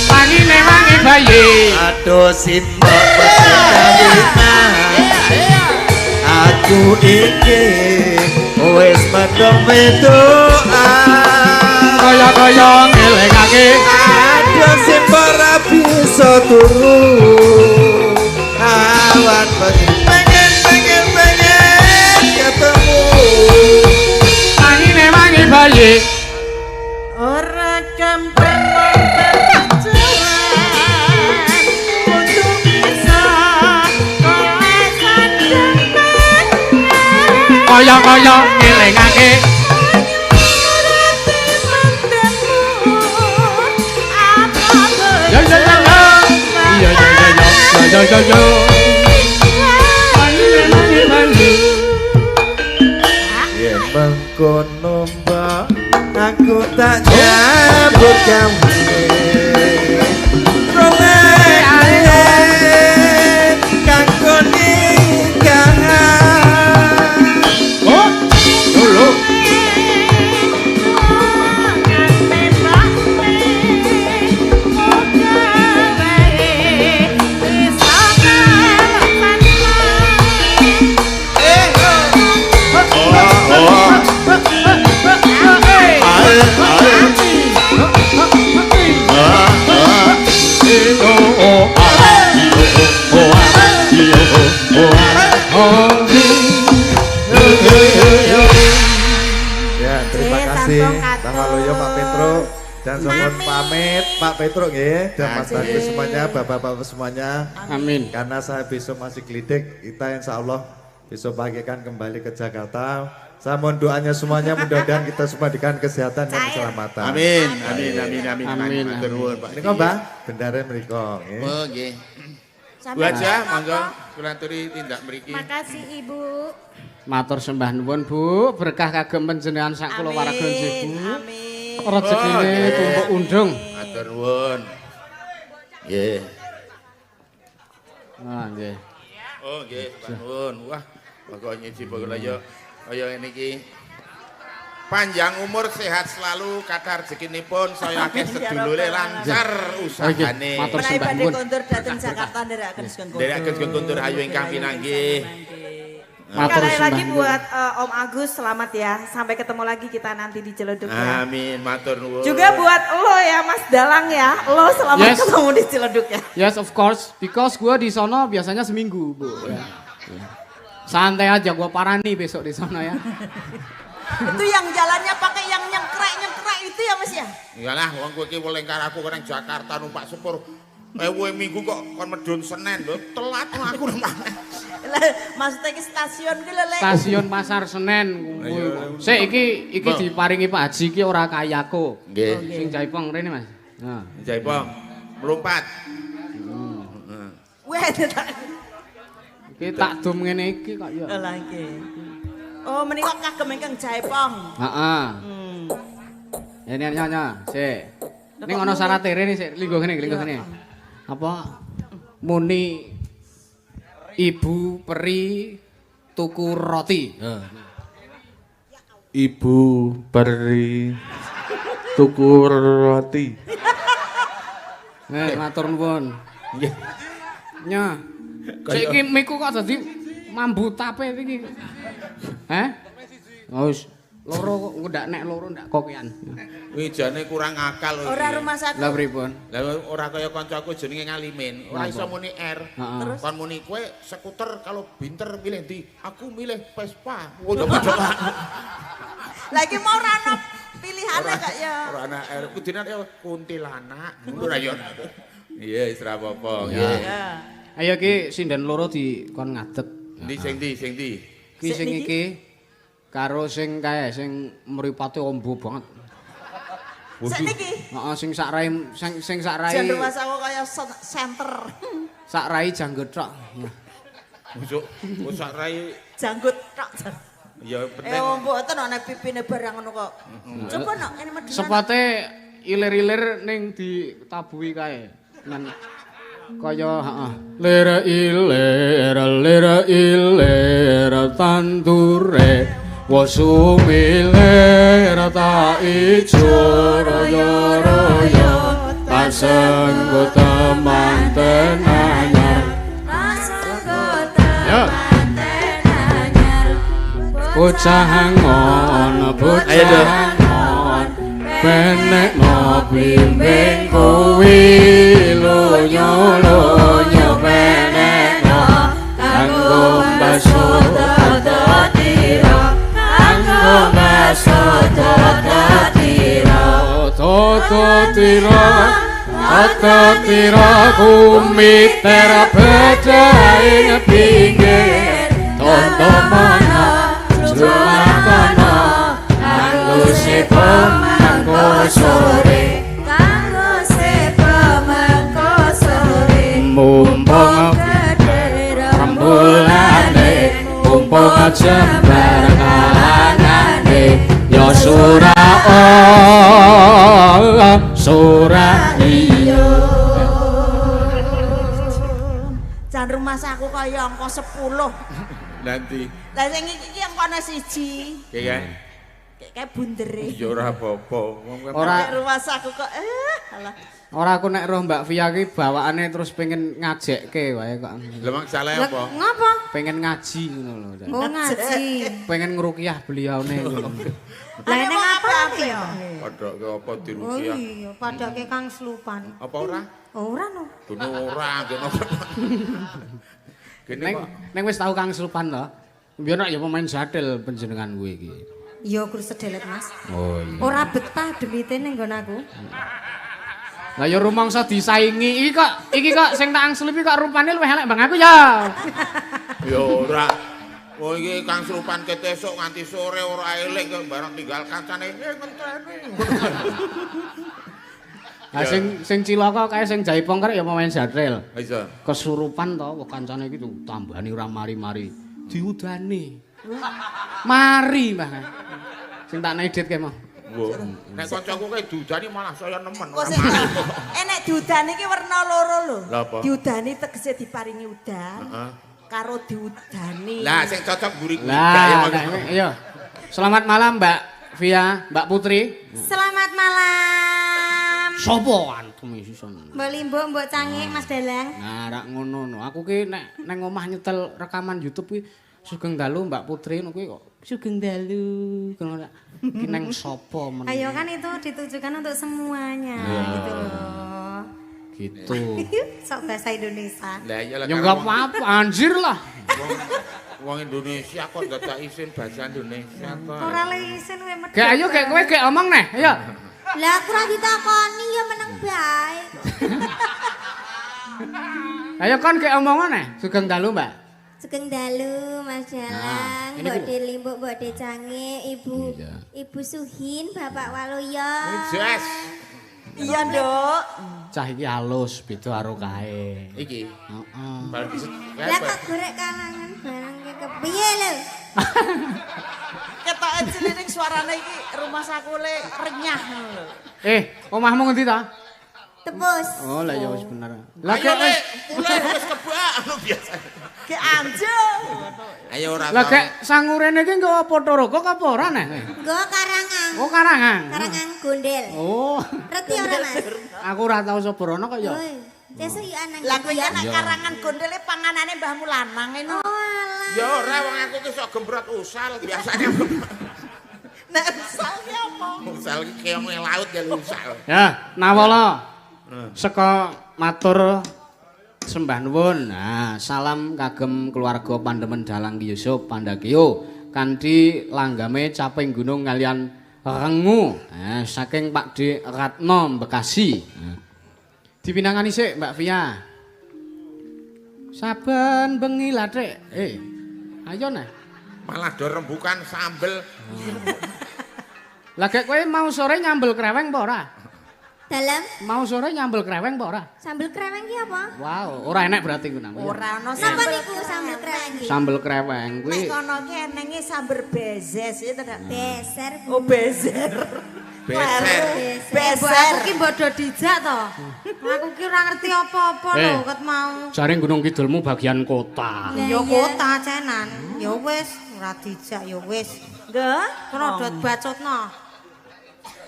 Wangine wangi bayi. Aduh simbok kawinan aku iki wis mendem wedokan kaya-kaya ngelingake. Aduh simbok ra bisa turu awan bengi pengen pengen pengen ketemu. Wangine wangi bayi. Ora gampang wong bebujuan kudu bisa golek sandang pangan. Kaya-kaya ngelingake. Nuruti mantanmu apa Ya ya ya ya. Ya ya ya ya ya ya ya. Wangine wangi bayi. Yen mengkono mbak aku tak nyambut gawe. Golek kanggo nikahan. Oh, lho. Ya, terima kasih Mbah Waluyo, Pak Petro dan sampun pamit Pak Petro nggih dan Mas Bagus semuanya, bapak-bapak semuanya. Amin. Karena saya besok masih gelidek, kita insya Allah besok pagi akan kembali ke Jakarta. Saya mohon doanya semuanya, mudah-mudahan kita semua diberikan kesehatan dan keselamatan. Amin amin amin amin. Amin. Matur nuwun Pak. Menika Mbah, bendare mriko nggih. Oh nggih. Bu aja monggo kula aturi tindak mriki. Makasih Ibu. Matur sembah nuwun Bu, berkah kagem panjenengan sak kulawarga nggih Bu. Amin. Rezekine tumpuk undung. Matur nuwun. Nggih. Ah nggih. Oh nggih, sembah nuwun. Wah, pokoke nyiji pokoke yo. Kaya ngene iki. Panjang umur, sehat selalu, kathah rezekinipun, saya akeh sedulure, lancar usahane. Matur Menawi sembah badhe nuwun. kondur dhateng Jakarta nderekaken sugeng kondur. Nderekaken sugeng kondur, ayo ingkang pinanggih. Matur Sekali lagi sembah nuwun. buat Om Agus selamat ya. Sampai ketemu lagi kita nanti di Ciledug ya. Amin, matur nuwun. Juga buat lo ya Mas Dalang ya. Lo selamat Yes. ketemu di Ciledug ya. Yes, of course. Because gua di sono biasanya seminggu, Bu. Ya. Santai aja gua parani besok di sono ya. Itu yang jalannya pakai yang nyengkrek-nyengkrek itu ya Mas ya? Iyalah, wong kowe iki weling karo aku nang Jakarta numpak sepur. Ewe minggu kok kon medun Senen lho, telat aku numpak. Lah, maksudnya iki stasiun ki lho, Lek. Stasiun Pasar Senen kuwi. Sik iki iki diparingi Pak Haji iki ora kayako. Nggih. Sing jaipong rene, Mas. Nah. Jaipong melompat. Weh, tak. Iki tak dum ngene iki kok ya. Lah iki. Oh, menika kagem ingkang jaipong. Heeh. Ya nya nya, sik. Ning ana syarate rene sik, linggo ngene, linggo ngene. Apa muni ibu peri tuku roti. Ibu peri tuku roti. Matur nuwun. Nggih. Nya. Sik iki miku kok dadi mambu tape iki. Heh? Oh, wis loro kok ndak nek loro ndak kokean. Kuwi jane kurang akal. Ora rumah sakit. Lah pripun? Lah ora kaya kancaku jenenge Ngalimin, ora iso muni R. Heeh. Kon muni kowe skuter kalau binter milih ndi? Aku milih Vespa. Ngono padha. Lah iki mau ora ana pilihane kok ya. Ora ana R. Kudune ya kuntilanak. Ngono ra ya. Iya, wis ra apa-apa. Nggih. Ayo iki sinden loro di kon ngadeg. Ndi sing ndi sing ndi? Iki sing iki karo sing kae sing mripate ombo banget. Sik niki. Heeh, sing sak rai sing sing sak rai Jan rumah aku kaya center. sak rai janggut tok. Busuk, sak rai Janggut tok. ya penting. Mboten ana pipine barang ngono kok. Coba nok ngene medhun. Sepate ilir-ilir ning ditabuhi kae. Nan kaya heeh. Lir ilir lir ilir tandure wasumilir ta ijo royo royo pasenggo temanten anyar. Ya. Bocah angon, bocah angon, benekno blimbing kuwi lunyo lunyo benekno kanggo mbasuh Dodotira, kanggo mbasuh dodotira, dodotira dodotira kumiter bedhaing pinggir tontomono jumatana kanggo sepo mangko sore kanggo sepo mangko sore, mumpung gedhe rembulane mumpung jembar kahanane ya surah surah iya. Jan rumah aku kaya angka 10. Nanti. Lah sing iki iki angkane 1. Iya. Kayak bundere. Ya ora apa-apa. Ora Nek rumah aku kok alah. Ora aku nek roh Mbak Via ki bawaane terus pengen ngajekke wae kok. Lah mak salah apa? Ngapa? Pengen ngaji ngono lho. Oh ngaji. Pengen ngruqyah beliaune ngono. Lah ning apa ya? Padake apa Oh diruqyah? iya, padake Kang Slupan. Apa ora? Ora no. Dene ora, gene. Gene Neng kok neng wis tau Kang Slupan to. Biyen nek ya pemain jathil panjenengan kuwi iki. Ya kur sedelet Mas. Oh iya. Ora betah demite ning nggon aku. Lah ya rumangsa disaingi iki kok sing tak angslupi kok rupane luwih elek bang aku ya. Ya ora. Oh iki Kang Slupan ket esuk nganti sore ora eling kok bareng tinggal kancane ngenteni. Lah sing sing cilaka kae sing jaipong karek ya pemain jathil. Iso. Kesurupan to wong kancane iki tambahane ora mari-mari. Diudani. Mari Mbah. Sing tak naik dit kae mau. Nek kancaku kae diudani malah saya nemen. Kok sing nek diudani iki werna loro lho. Lah apa? Diudani tegese diparingi udan. Heeh. karo diudani. Lah sing cocok mburi kuwi. Lah, ayo. Selamat malam Mbak Via, Mbak Putri. Selamat malam. Sopo antum ison? Mbok Limbuk, Mbok Cangik, Mas Dalang. Nah, rak ngono no. Aku ki nek nang omah nyetel rekaman YouTube kuwi sugeng dalu Mbak Putri ngono kuwi kok sugeng dalu ngono ki nang sapa men. Ayo kan itu ditujukan untuk semuanya gitu loh. Gitu. Sok bahasa Indonesia. Lah iya lah. Ya enggak apa-apa, anjir lah. Wong Indonesia kok dadak isin bahasa Indonesia to. Ora le isin kowe medhot. Gek ayo gek kowe gek omong neh, ayo. Lah aku ora ditakoni ya meneng bae. Ayo kon gek omong neh, sugeng dalu Mbak. Sugeng dalu Mas Dalang, Mbok De Limbuk, Mbok De Cangik, Ibu Ibu Suhin, Bapak Waluyo. Yes. Iya, Nduk. Cah iki halus beda karo kae. Iki. Heeh. Lah kok gorek kalangan barang ki kepiye lho? Ketoke cilik ning suarane iki rumahsaku le renyah ngono lho. Omahmu ngendi ta? Tepus. Oh, lah ya wis bener. Lah Ayo gek wis mulai wis kebak anu biasa. Gek anjung. Ayo ora. Lah gek sangurene iki nggo apa rokok apa ora neh? Nggo karangan. Oh, karangan. Karangan gondel. Oh. Reti ora, Mas? Aku ora tau Soborno kok ya. Sesuk yo anang. Lah kowe kan karangan gondele panganane mbahmu lanang ngono. Oh alah. Ya ora wong aku ki sok gembrot usal biasanya. Nek usal ki apa? Usal ki keong laut ya usal. Ya, nawala. Saka matur sembah nuwun. Nah, salam kagem keluarga Pandemen Dalang Ki Yusuf Pandagio kanthi langgame caping gunung kalian rengu. Nah, saking Pak D Ratno Bekasi. Nah. Dipinangani sik Mbak Via. Saben bengi lathik. Ayo nah. Malah do rembukan sambel. Lah gek kowe mau sore nyambel kreweng apa ora? Dalam mau sore nyambel kreweng apa ora? Sambel kreweng ki apa? Wow, ora enek berarti ku namanya. Ora ono sambel iku sambel kreweng ki. Sambel kreweng kuwi. Nek kono ki enenge sambel bezes ya ta? Beser. Oh, beser. Beser. Beser. Aku ki mbok do dijak to. Aku ki ora ngerti apa-apa lho ket mau. Jaring Gunung Kidulmu bagian kota. Ya kota cenan. Ya wis ora dijak ya wis. Nggih. Kono do bacotno.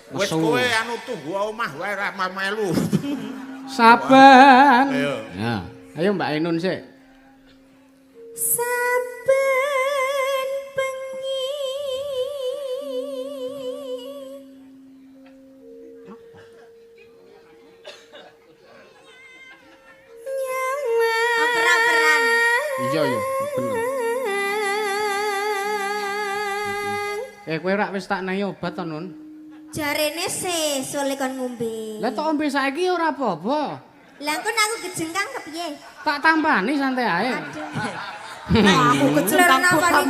Wis kowe anu tunggu omah wae ora melu. Saben. Ayo. Ya. Ayo Mbak Ainun sik. Saben bengi. Oper-operan. Iya iya, bener. Kowe rak wis tak nehi obat to, Nun? Jarene sesuk lek kon ngombe. Lah tok ombe saiki ora apa-apa. Lah engko aku kejengkang kepiye? Tak tampani santai ae. Nek aku kejengkang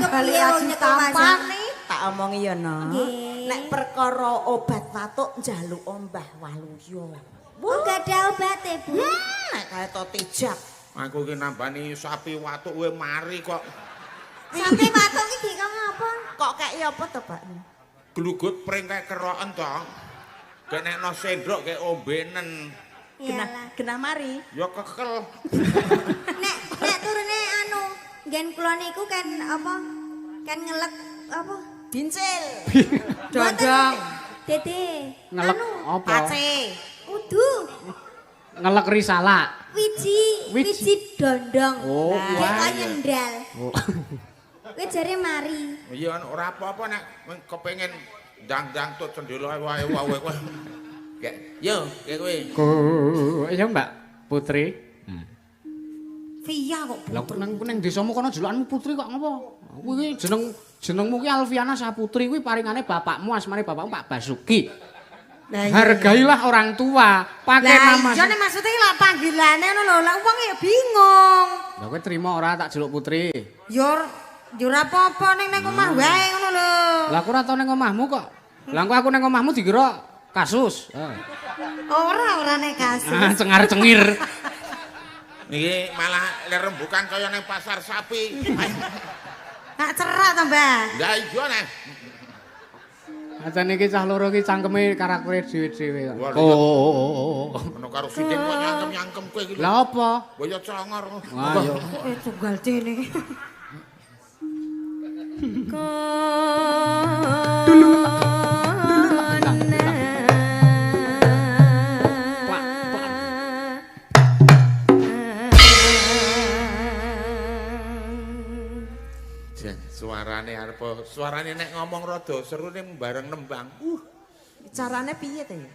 kepiye wong nyekel tampani. Tak omongi ya, No. Nek perkara obat watuk njaluk Mbah Waluyo. Oh, gak ada obate, Bu. Nek kae to tijak. Aku ki nambani sapi watuk kowe mari kok. Sapi watuk iki kok ngapa? Kok keki apa to, Pak? Glugut pring kae keroken to. Gek nek no sendok gek ombenen. Genah, genah mari. Ya kekel. Nek nek turune anu, nggen kula niku kan apa? Kan ngelek apa? Bincil. Dodong. Dede. Ngelek anu, apa? Pace. Udu. Ngelek risalah. Wiji, wiji dondong. Oh, wah. Nyendal. Oh. Kowe jare mari. Iya ora apa-apa nek kepengin ndang-ndang tut cendela wae wae kowe. Gek, yo, gek kowe. Iya Mbak Putri. Via kok. Lah nang ning desamu kono julukanmu Putri kok ngopo? Kuwi jenengmu ki Alfiana Saputri kuwi paringane bapakmu asmane bapakmu Pak Basuki. Lah, hargailah orang tua, pakai nama. Lah iya nek maksudnya lah panggilane ngono lho, lah wong ya bingung. Lah kowe trimo ora tak jeluk Putri? Ya ora apa-apa ning ning omah wae ngono lho. Lah aku ora tau ning omahmu kok. Lah engko aku ning omahmu dikira kasus. Ora ora nek kasus. Ah cengar-cengir. Niki malah lerembukan kaya ning pasar sapi. Tak cerak to, Mbah. Lah iya nek. Ancen iki cah loro iki cangkeme karaktere dhewe-dhewe kok. Oh. Ono karo sinden kok nyangkem-nyangkem kowe iki. Lah apa? Mbok ya congor. Wah, yo. Tunggal dene. Suarane arep suarane nek ngomong rada seru ning bareng nembang. Carane piye ta ya?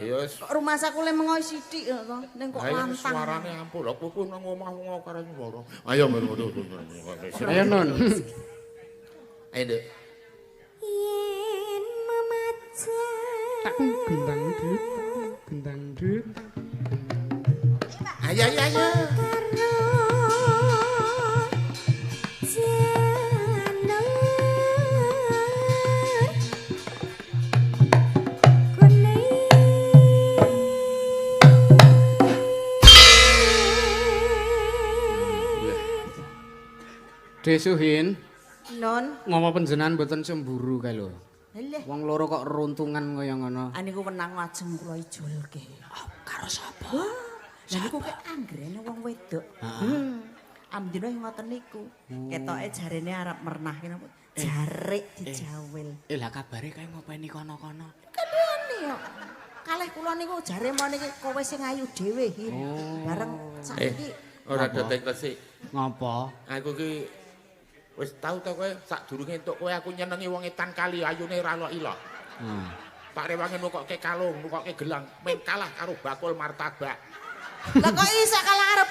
Ya wis. Kok rumangsaku le mengo sithik kok ning kok lantang. Suarane ampun lho kowe nang omah wong karo swara. Ayo ngono. Ayo Nun. Ayo Nduk. Yen memajang gendang dut, gendang dut. Ayo ayo ayo. Desuhin. Non. Ngopo panjenengan mboten cemburu kae lho? Lha. Wong loro kok runtungan kaya ngono. Ah niku wenang ajeng kula ijolke. Oh, karo sapa? Lah niku kek anggrene wong wedok. Heeh. Amdina ngoten niku. Ketoke jarene arep mernahke napa? Jarik dijawil. Lah kabare kae ngopeni kono-kono. Kendhane yo. Kalih kula niku jare mon iki kowe sing ayu dhewe, Hin. Bareng saiki ora detek resik. Ngopo? Aku ki wis tau ta kowe sadurunge entuk kowe aku nyenengi wong etan kali ayune ora ilok. Tak rewangi nukokke kalung, nukokke gelang, men kalah karo bakul martabak. Lah kok iso kalah karo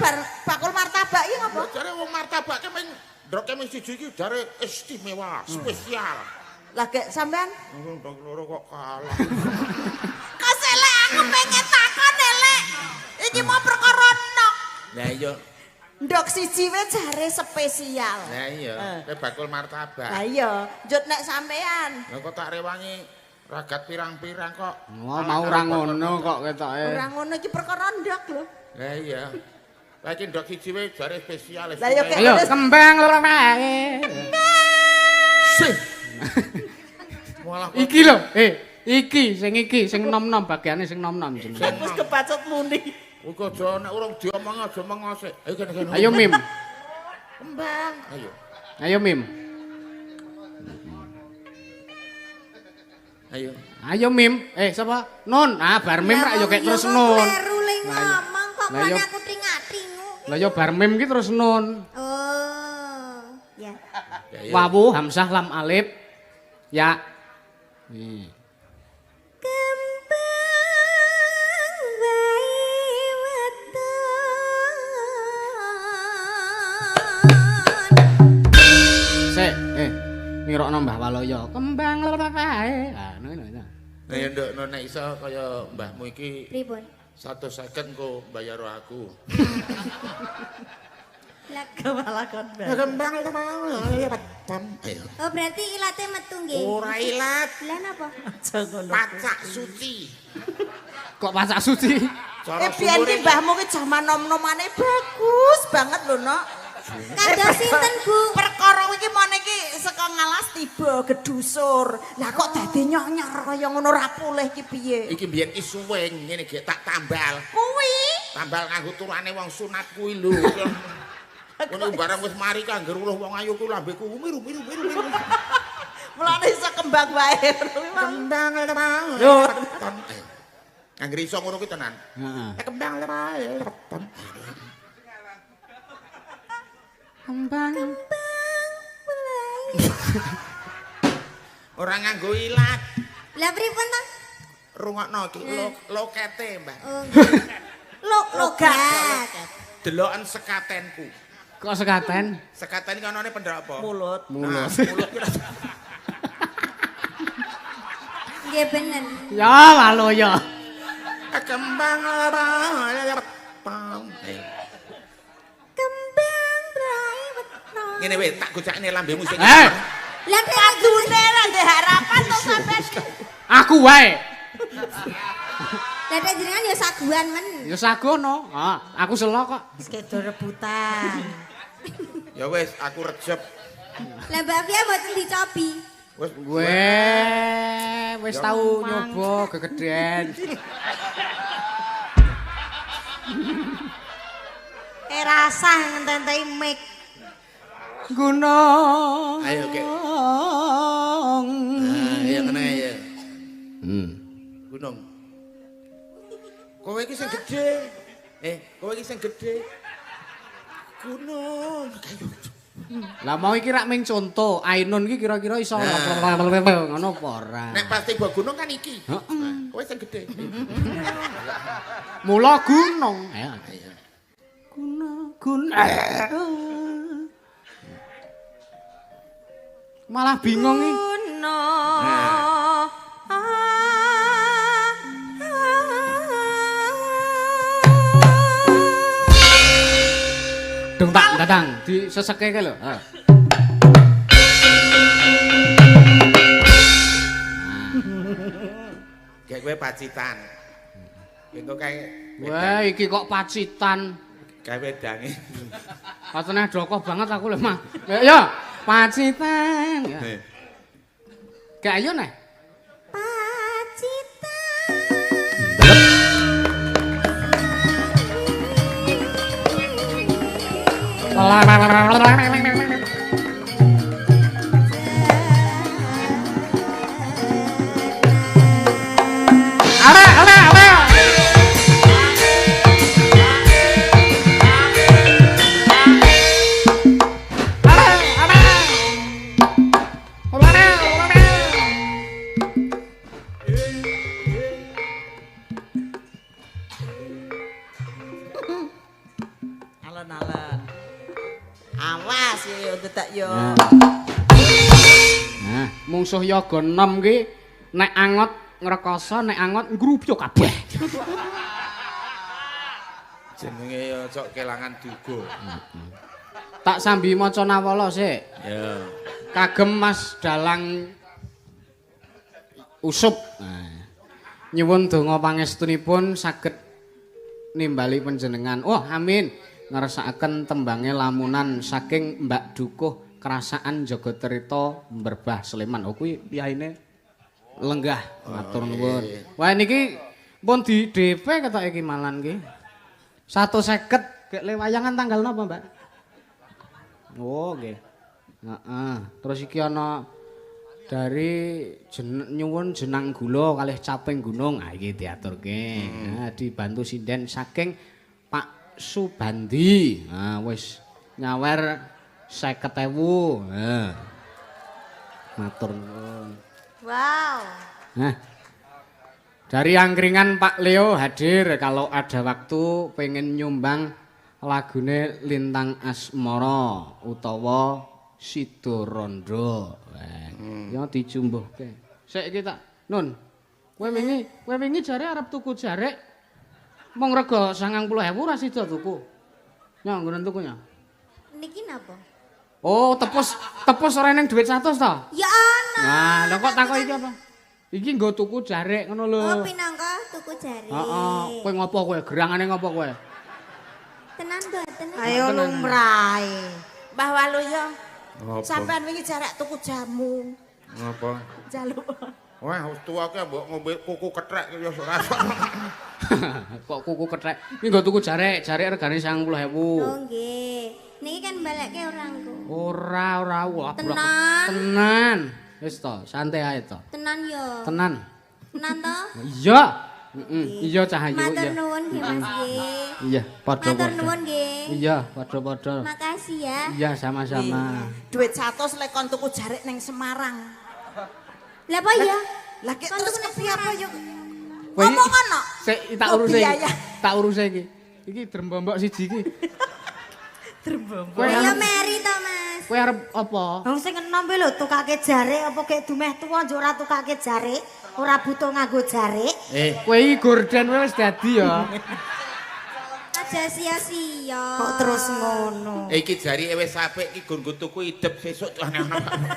bakul martabak iki ngopo? Jare wong martabak ki men ndroke mung siji iki jare istimewa, spesial. Lah gek sampean wong ndok loro kok kalah. Kaselek aku pengen takon elek. Iki mau perkara nok. Lah iya. Ndok siji wae jare spesial. Lah iya, kowe bakul martabak. Lah iya, njut nek sampean. Lah kok tak rewangi ragat pirang-pirang kok. Wah, mau ora ngono kok ketoke. Ora ngono iki perkara ndok lho. Lah iya. Lah iki ndok siji wae jare spesial. Lah iya ayo kembang loro wae. Sih. Malah iki lho, iki sing nom-nom bagiane sing nom-nom jenenge. Wis kebacut muni. Iku aja nek urung diomong aja mengosek. Ayo kene kene. Ayo Mim. Kembang. Ayo. Ayo Mim. Ayo. Ayo Mim. Sapa? Nun. Ah bar Mim rak yo kek terus Nun. Kleru le ngomong kok kon aku tringak-tringu. Lah yo bar Mim ki terus Nun. Oh. Ya. Wawu hamzah lam alif ya. Nih. Nirokno Mbah Waloyo, kembang loro kae. Ah, ngono ngono. Lah ya nduk nek iso kaya mbahmu iki. Pripun? 150 engko mbayar aku. Lah kewalakon bareng. Kembang loro weton. Oh, berarti ilate metu nggih. Ora ilat. Lah napa? Aja ngono. Pacak suci. Kok pacak suci? Biyen ki mbahmu ki jaman nom-nomane bagus banget lho, Nok. Kados sinten, Bu? Perkara iki mon iki saka ngalas tiba gedusur. Lah kok dadi nyonyar kaya ngono ora pulih iki piye? Iki mbiyen ki suwing ngene gek tak tambal. Kuwi tambal nganggo turane wong sunat kuwi lho. Ngono barang wis mari kangger uluh wong ayu ku lambeku miru miru miru. Mulane iso kembang wae. Kembang lho. Angger iso ngono kuwi tenan. Heeh. Kembang weton. Kembang. Kembang belai. Ora nganggo ilat. Lah pripun to? Rungokno iki lokete, Mbah. Oh. Logat. Deloken sekatenku. Kok sekaten? Sekaten iki anane pendhak apa? Mulut. Mulut. Mulut ki. Nggih bener. Ya Waloyo. Kembang weton. Kembang belai weton. Ngene wae tak gocakne lambemu sing. Lah padune ra ndek harapan to sampean. Aku wae. Lah nek jenengan ya saguan men. Ya sagono. Ah, aku selo kok. Sekedo rebutan. Ya wis aku rejep. Lah Mbak Fia mboten dicobi. Wis Weh, wis tau nyoba gegeden. Rasah ngenteni mic. Gunung. Ayo, Kek. Nah, iya kena ya. Gunung. Kowe iki sing gedhe. Kowe iki sing gedhe. Gunung. Lah mau iki rak ming conto, Ainun iki kira-kira iso ngono apa ora? Nek pas tiba gunung kan iki. Heeh. Kowe sing gedhe. Mula gunung. Ayo. Gunung, gunung. Malah bingung iki. Gunung. Dung tak datang diseseke kae lho. Heeh. Kayak kowe Pacitan. Engko kae. Wah, iki kok Pacitan. Kae wedange. Patene dokoh banget aku lho, Mas. Ya, Pacitan. Ya. Gak ayo neh. Pacitan. Alon-alon. Awas yo detak yo. Nah, mungsuh yoga 6 ki nek angot ngrekoso, nek angot ngrupyo kabeh. Jenenge ya cok kelangan duga. Tak sambi maca nawala sik. Ya. Kagem Mas Dalang Usup. Nah. Nyuwun donga pangestunipun saged nimbali panjenengan. Oh, amin. Ngersakaken tembange lamunan saking Mbak Dukuh Kerasaan Jagatirta Berbah Sleman. Oh kuwi piyaine lenggah matur nuwun. Wah niki pun di DP ketok iki malan iki. 150 gek le wayangan tanggal napa, Mbak? Oh, nggih. Heeh. Terus iki ana dari nyuwun jenang gula kalih caping gunung. Ah iki diaturke. Nah, dibantu sinden saking Pak Subandi. Nah, wis nyawer 50.000. Heeh. Matur nuwun. Wow. Nah. Dari angkringan Pak Leo hadir kalau ada waktu pengen nyumbang lagune Lintang Asmara utawa Sido Rondo. Ya dicumbuhke. Sik iki tak Nun. Kowe wingi jare arep tuku jarek. Mung rega 90.000 ora sida tuku. Nya nggonen tuku nya. Niki napa? Oh, tepus ora ning dhuwit 100 to? Ya ana. Nah, lha kok takok iki apa? Iki nggo tuku jarek ngono lho. Oh, pinangka tuku jarek. Heeh, kowe ngopo kowe? Gerangane ngopo kowe? Tenan mboten. Ayo lumrahe. Mbah Waluyo. Sampean wingi jarek tuku jamu. Ngopo? Jaluk. Wah, wis tuwa ki mbok ngombe kuku kethek ya ora. Kok kuku kethek? Iki nggo tuku jarek, jarek regane 90.000. Oh nggih. Niki kan balekke orangku. Ora, ora, wah. Tenan. Tenan. Wis to, santai ae to. Tenan yo. Tenan. Tenan to? Iya. Heeh, iya Cahayu, iya. Matur nuwun nggih Mas nggih. Iya, padha-padha. Matur nuwun nggih. Iya, padha-padha. Makasih ya. Iya, sama-sama. Duit 100 lek kon tuku jarek ning Semarang. Lah apa iya? Lah kek terus kepiye apa yo? Ngomong ngono. Sik tak uruse. Tak uruse iki. Iki drembombok siji iki. Drembombok. Ya meri to, Mas. Kowe arep apa? Wong sing enom kuwi lho tukake jarek apa kek dumeh tuwa njuk ora tukake jarek, ora butuh nganggo jarek. Kowe iki gorden wis dadi ya. Aja sia-sia. Kok terus ngono. Iki jarike wis apik iki nggo tuku idep sesuk aneh-aneh.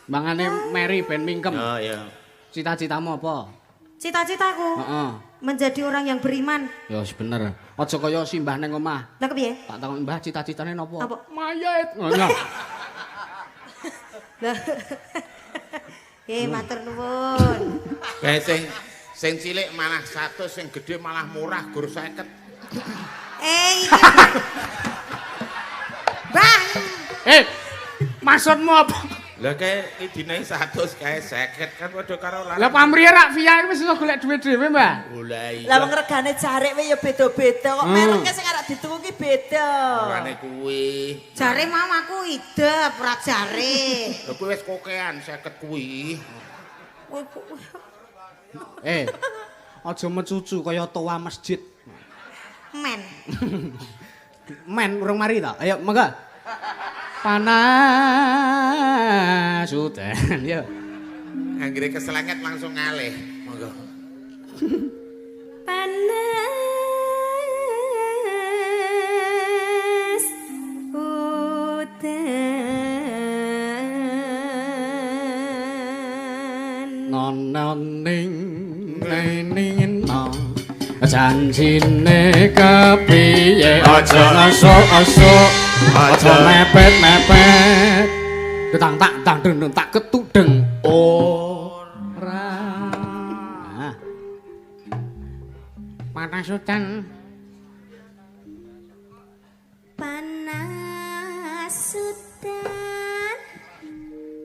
Mangane meri ben mingkem. Oh iya. Cita-citamu apa? Cita-citaku? Heeh. Menjadi orang yang beriman. Ya wis bener. Aja kaya simbah ning omah. Lah kepiye? Tak takon Mbah cita-citane napa? Apa? Mayit. Ngono. Lah. Matur nuwun. Kae sing cilik malah 100, sing gedhe malah murah gur 50. Iki. Bang. Maksudmu apa? Lah kae iki dinae 100 kae 50 kan padha karo lanang. Lah pamrihe rak via iki wis iso golek dhuwit dhewe, Mbah. Lah iya. Lah wong regane jarik wae ya beda-beda kok mereke sing arep dituku ki beda. Mulane kuwi. Jare mau aku idep ora jare. Lah kuwi wis kokean 50 kuwi. Aja mecucu kaya toa masjid. Men. Men urung mari ta? Ayo monggo. Panas udan ya. Anggere keselenget langsung ngalih. Monggo. Panas udan. Nono ning ning no. Janjine kepiye aja asuk-asuk aja mepet-mepet tang tak tang deng tak ketudeng ora. Panas udan. Panas udan.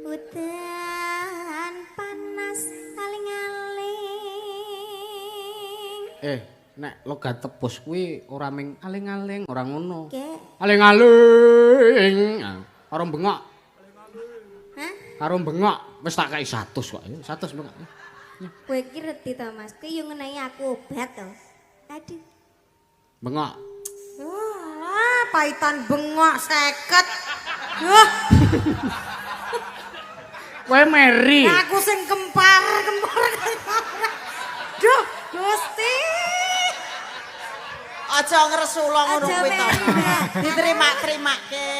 Udan panas aling-aling. Nek logat tebus kuwi ora ming aling-aling, ora ngono. Aling-aling. Aling-aling. Karo bengok. Hah? Karo bengok wis tak kei 100 kok. 100 bengok. Kowe iki reti to, Mas? Kowe yo ngenehi aku obat to. Aduh. Bengok. Wah, paitan bengok 50. Duh. Kowe meri. Aku sing kempar-kempar. Duh, Gusti. Aja ngresula ngono kuwi to. Diterima-terimake.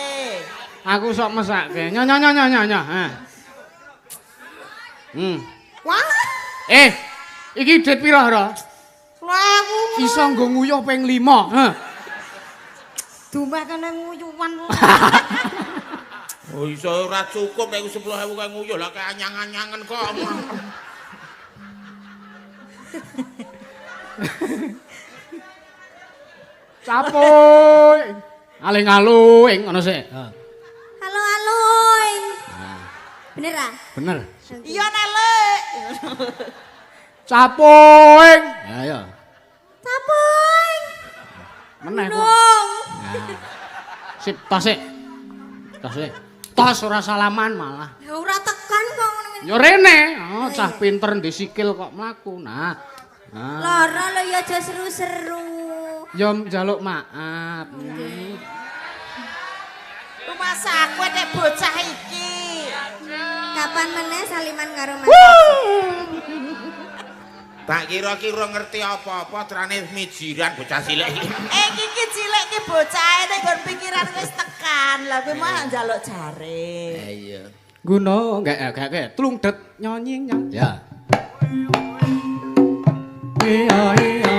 Aku sok mesake. Nyo nyo nyo nyo nyo. Wah. Iki dhuwit pira, Ra? 10.000. Iso nggo nguyuh ping 5. Heh. Dumeh kene nguyuhan. Oh iso ora cukup nek 10.000 kae nguyuh lah kae anyang-anyangen kok. Capuy. Aling-aling ngono sik. Halo aluing. Bener ah? Bener. Iya nelek. Capuing. Ayo. Capuing. Meneh kok. Sip, tos sik. Tos sik. Tos ora salaman malah. Ya ora tekan kok ngono. Ya rene, oh cah pinter ndek sikil kok mlaku. Nah. Lara lho ya aja seru-seru. Ya njaluk maaf. Rumasa aku nek bocah iki. Kapan meneh saliman karo Mas? Tak kira-kira ngerti apa-apa trane mijiran bocah cilik iki. Iki cilik iki bocahe nek nggon pikiran wis tekan. Lah kowe mah njaluk jare. Iya. Gunung gak tlung det nyonyi nyong. Ya. Iya iya.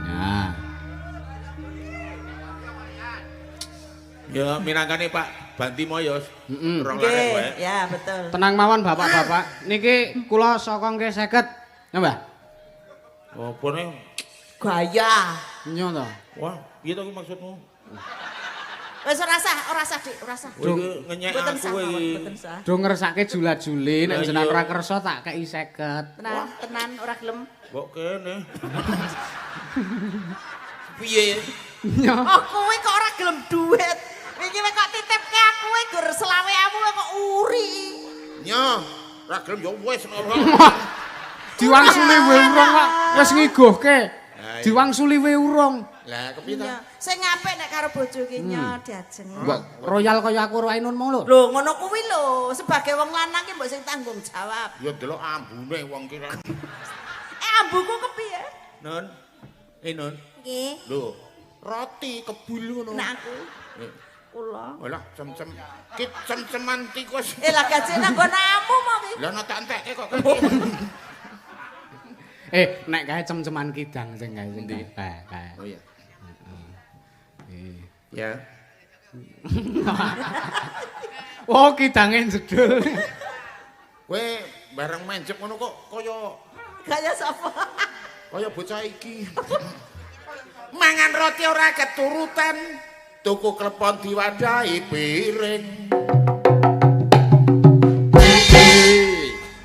Ya. Ya minangkane Pak Bantimo ya. Rong laret wae. Ya, betul. Tenang mawon bapak-bapak. Niki kula saka nggih 50. Ya, Mbah. Apa ne? Gaya. Nyo to. Wah, piye to maksudmu? Wis ora sah, Dik, ora sah. Kowe ngenyek aku iki. Do ngersake jula-juli nek jenengan ora kersa tak kei 50. Tenan, tenan ora gelem. Mbok kene. Piye? Oh, kowe kok ora gelem duit. Iki kok titipke aku kowe gur 25.000 kok uri. Nyo, ora gelem ya wis ora. Diwangsuli wae urung kok wis ngiguhke. Diwangsuli wae urung. Lah kepiye ta? Sing apik nek karo bojo ki nyo diajeng. Mbok royal kaya aku ora Ainun mau lho. Lho ngono kuwi lho, sebagai wong lanang ki mbok sing tanggung jawab. Ya delok ambune wong ki. Ambuku kepiye? Nun. Nun. Nggih. Lho, roti kebul ngono. Nek aku. Kula. Walah cem-cem. Ki cem-ceman tikus. Lah gaje nang nggonamu mau ki. Lah ana tak entekke kok. Nek kae cem-ceman kidang sing kae sing ndi? Kae. Oh iya. Ya. Oh, kidange jedul. Kowe bareng menjep ngono kok kaya kaya sapa? Kaya bocah iki. Mangan roti ora keturutan, tuku klepon diwadahi piring.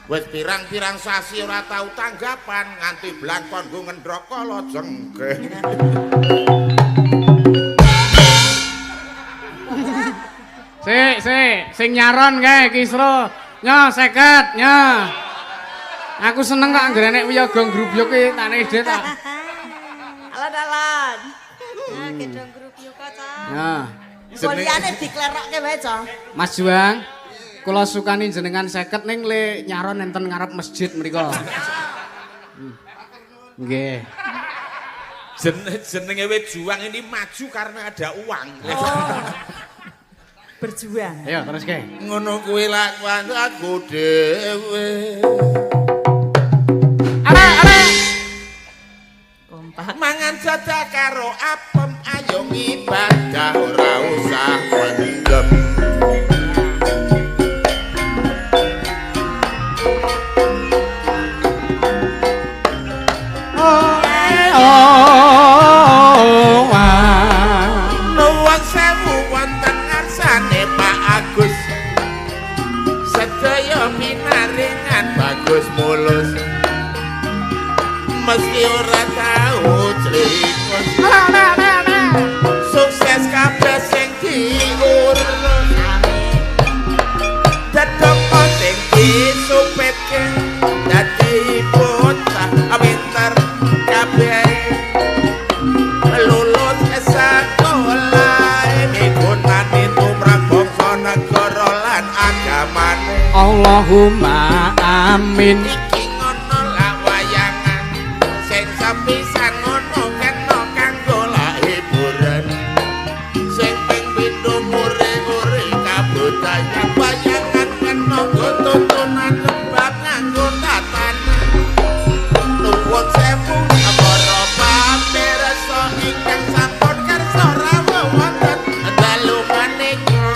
Wis pirang-pirang sasi ora tau tanggapan, nganti blangkon nggo ngendhok kala jengkeh. Sik, sik, sing nyaron kae Kisro. Nyo 50, nyo. Aku seneng kok anggere nek wiyaga ngrubyuk ki tak nek ide tak. Alon-alon. Nah, gedhong ngrubyuk kok, Cak. Nah, liyane diklerokke wae, Cak. Mas Juang, kula sukani jenengan 50 ning le nyaron enten ngarep masjid mriku. Nggih. Jenenge wit Juang ini maju karena ada uang. Oh. Berjuang. Ayo terus ke. Ngono kuwi lakuan aku dhewe. Are are. Kompak. Mangan jadah karo apem ayo ngibadah ora usah mendem. Nuwun sewu wonten ngarsane Pak Agus. Sedaya minaringan bagus mulus. Meski ora tau clikus. Sukses kabeh sing diurus. Dedoko sing disupetke dadi bocah pinter kabeh. Lulus sekolah migunani tumrap bangsa negara lan agamane. Allahumma amin. Iki ngono lak wayangan sing sepisan ngono kena kanggo lak hiburan. Sing ping pindho nguri-nguri kabudayan wayangan kena nggo tontonan bab nganggo tatanan. Nuwun sewu para pamirsa ingkang sampun kersa rawuh wonten dalu menika.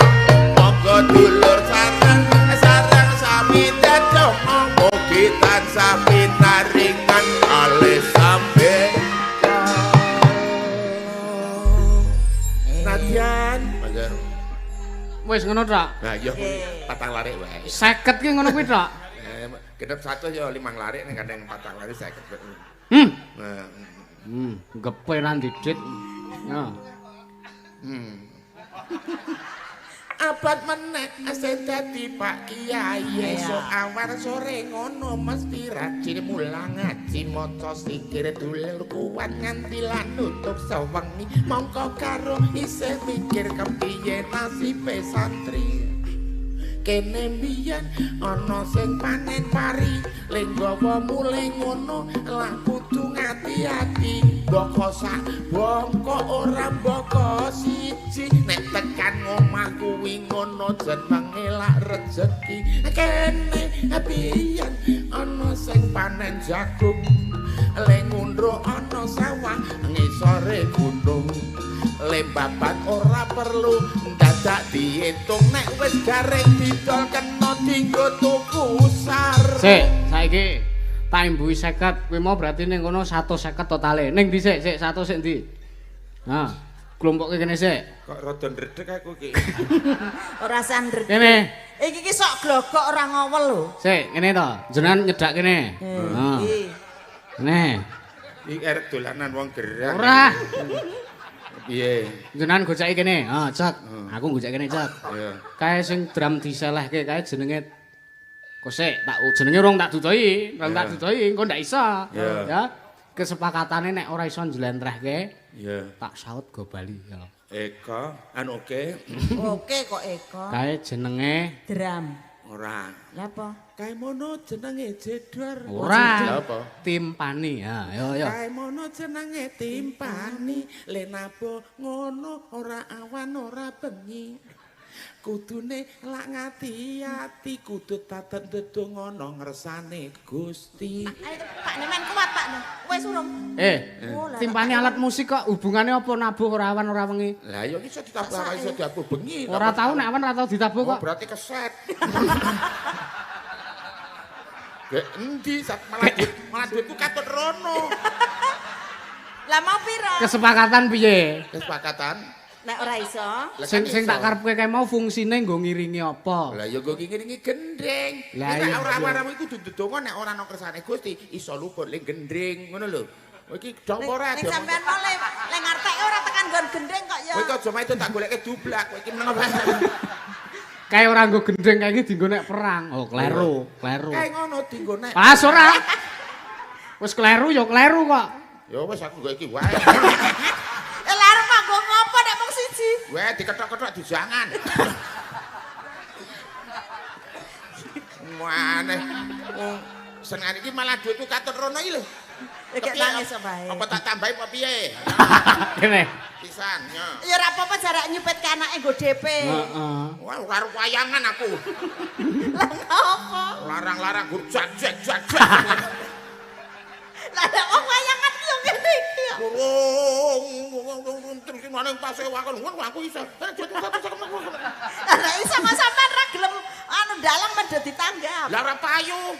Monggo dulur sareng sareng sami dedonga mugi tansah pinaringan kalih sampe. Nadyan, Wis ngono tok. Nah iya patang larik wae. 50 ki ngono kuwi tok. Genep 1 ya 5 larik nek kadang patang larik 50. Nah, gepe ra didit. Ya. Abad meneh sing dadi Pak Kiai esuk awar sore ngono mesti rajin mulang ngaji maca sikir dulur kuat nganti lan nutup sewengi mongko karo isih mikir kepiye nasibe santri. Kene mbiyen ana sing panen pari le nggawa mule ngono lah kudu ngati-ati boko sak bongko ora boko siji nek tekan omah kuwi ngono jenenge lak rejeki. Kene mbiyen ana sing panen jagung le ngundro ana sawah ngisore gunung le babat ora perlu dadak diitung nek wis garing didol kena dinggo tuku sar. Sik, saiki tak imbuhi 50 kuwi mau berarti ning kono 150 totale. Ning ndi sik? Sik 100 sik ndi? Nah, klompoke kene sik. Kok rada ndredeg aku iki. Ora usah ndredeg. Kene. Iki ki sok glogok ora ngowel lho. Sik, ngene to. Jenengan nyedak kene. Heeh. Kene. Iki arep dolanan wong gerang. Ora. Piye? Jenengan goceki kene. Ha, Cak. Aku goceki kene, Cak. Iya. Kae sing drum diselehke kae jenenge kosek, tak jenenge urung tak dudohi, urung tak dudohi, engko ndak iso. Ya. Kesepakatane nek ora iso njlentrehke, iya, tak saut go bali ya. Eko, anu oke. Oke kok Eko. Kae jenenge drum. Ora. Lha apa? Kae mono jenenge jedor. Ora. Lha apa? Timpani. Ha, yo yo. Kae mono jenenge timpani, le nabo ngono ora awan ora bengi. Kudune lak ngati-ati kudu taten ndedonga ana ngersane Gusti. Ayo Pak Nemen kuat Pak. Wis urung. Timpani alat musik kok hubungane apa nabuh ora awan ora wengi? Lah ya iso ditabuh ora iso diabuh bengi. Ora tau nek awan ora tau ditabuh kok. Oh, berarti keset. Gek endi malah duitku katut rono. Lah mau piro? Kesepakatan piye? Kesepakatan. Nek ora iso. Sing tak karepke kae mau fungsine nggo ngiringi apa? Lah ya nggo ngiringi gendring. Nek ora awaramu iku kudu ndedonga nek ora ana kersane Gusti iso luput ling gendring ngono lho. Iki dong ora. Ning sampean mau le ngarteke ora tekan nggon gendring kok ya. Kowe iki aja maido tak goleke dublak, kowe iki meneng apa? Kae ora nggo gendring kae iki dienggo nek perang. Oh, kleru, kleru. Kae ngono dienggo nek. Pas ora. Wis kleru ya kleru kok. Ya wis aku nggo iki wae. Lah arep nggo ngopo nek mung siji? Weh dikethok-kethok dijangan. Maneh wong senengane iki malah duitku katut rono iki lho. Iki nangis wae. Apa tak tambahi apa piye? Kene. Pisan yo. Ya ora apa-apa jarak nyupit ke anake nggo DP. Heeh. Wah ora arep wayangan aku. Lah ngopo? Larang-larang gur jak jak jak. Lah wong wayangan ki yo ngene iki. Terus nang pasewakan ngono aku iso. Lah iso kok sampean ra gelem anu dalang mendhet ditanggap. Lah ora payu.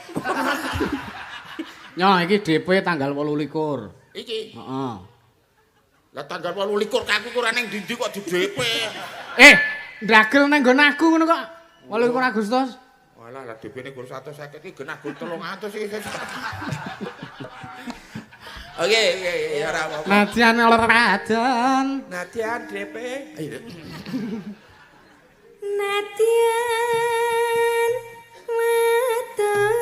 Nyo iki DP tanggal 28. Iki. Heeh. Lah tanggal 28 aku ora ning ndi-ndi kok di DP. Ndagel nang nggon aku ngono kok. 28 Agustus. Walah lah DP-ne gur 150 iki genah gur 300 iki. Oke, oke, ya ora apa-apa. Nadyan Raden. Nadyan DP. Ayo. Nadyan wadon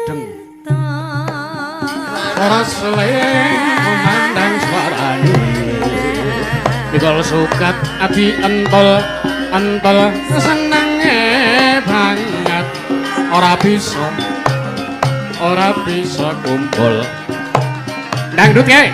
deng. Ora seling memandang suarane. Mikol sukat adi entol entol senenge banget. Ora bisa kumpul. Dangdut kae.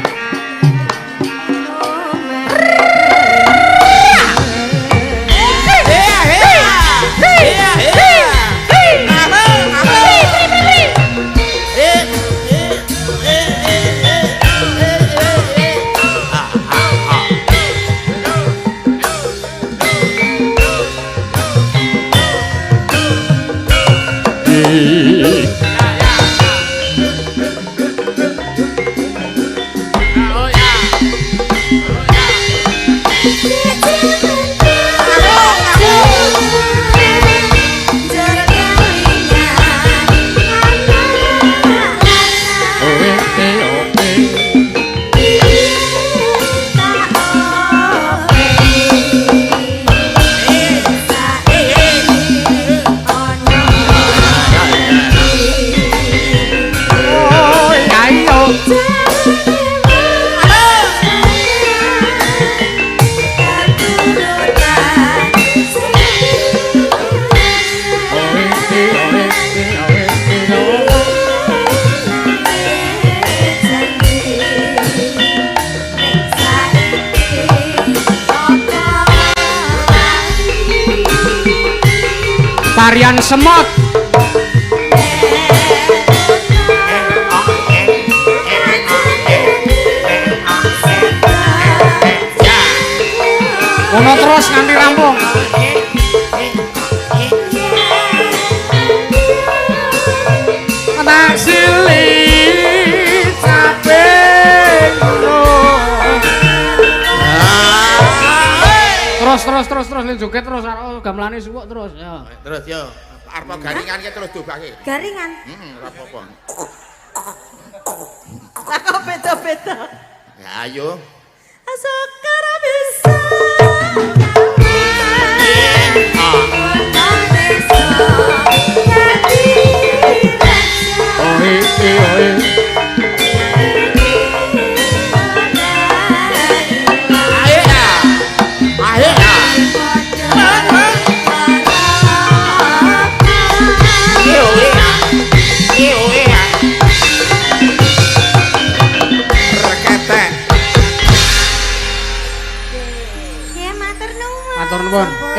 Tarian semut. Ngono terus nganti rampung. Tak silih capek. Terus terus terus terus ning joget terus gamelane suwuk terus ya. Terus yo. Arep garingan ki terus dobake. Garingan. Heeh, ora apa-apa. Lah kok beda-beda. Ya ayo. Asokara bisa. Oe oe.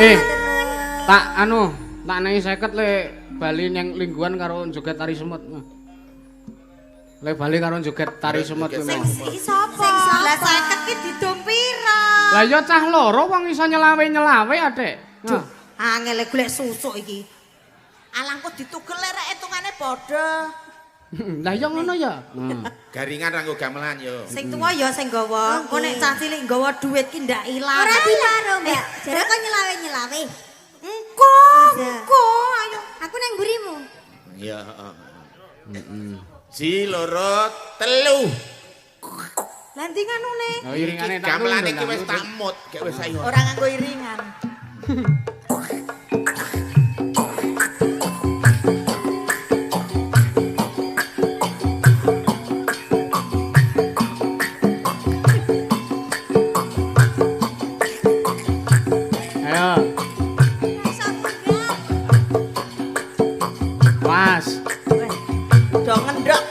Tak anu, tak nehi 50 le bali nyang lingguan karo joget tari semut. Le bali karo joget tari semut kuwi. Sing iki sapa? Lah 50 ki didom pira? Lah ya cah loro wong iso nyelawe-nyelawe Adik. Duh, angel golek susuk iki. Alangku ditugel rek hitungane padha. Lah ya ngono ya. Garingan ra nggo gamelan yo. Sing tuwa ya sing nggawa. Engko nek cah cilik nggawa dhuwit ki ndak ilang. Ora dilaro, Mbak. Jare kok nyelawe-nyelawe. Engko, engko ayo. Aku nang mburimu. Iya, heeh. Si loro telu. Lah ndi nganune? Oh iringane tak gamelane iki wis tak mut, gek wis ayo. Ora nganggo iringan. Ayo. Was. Do ngendhok.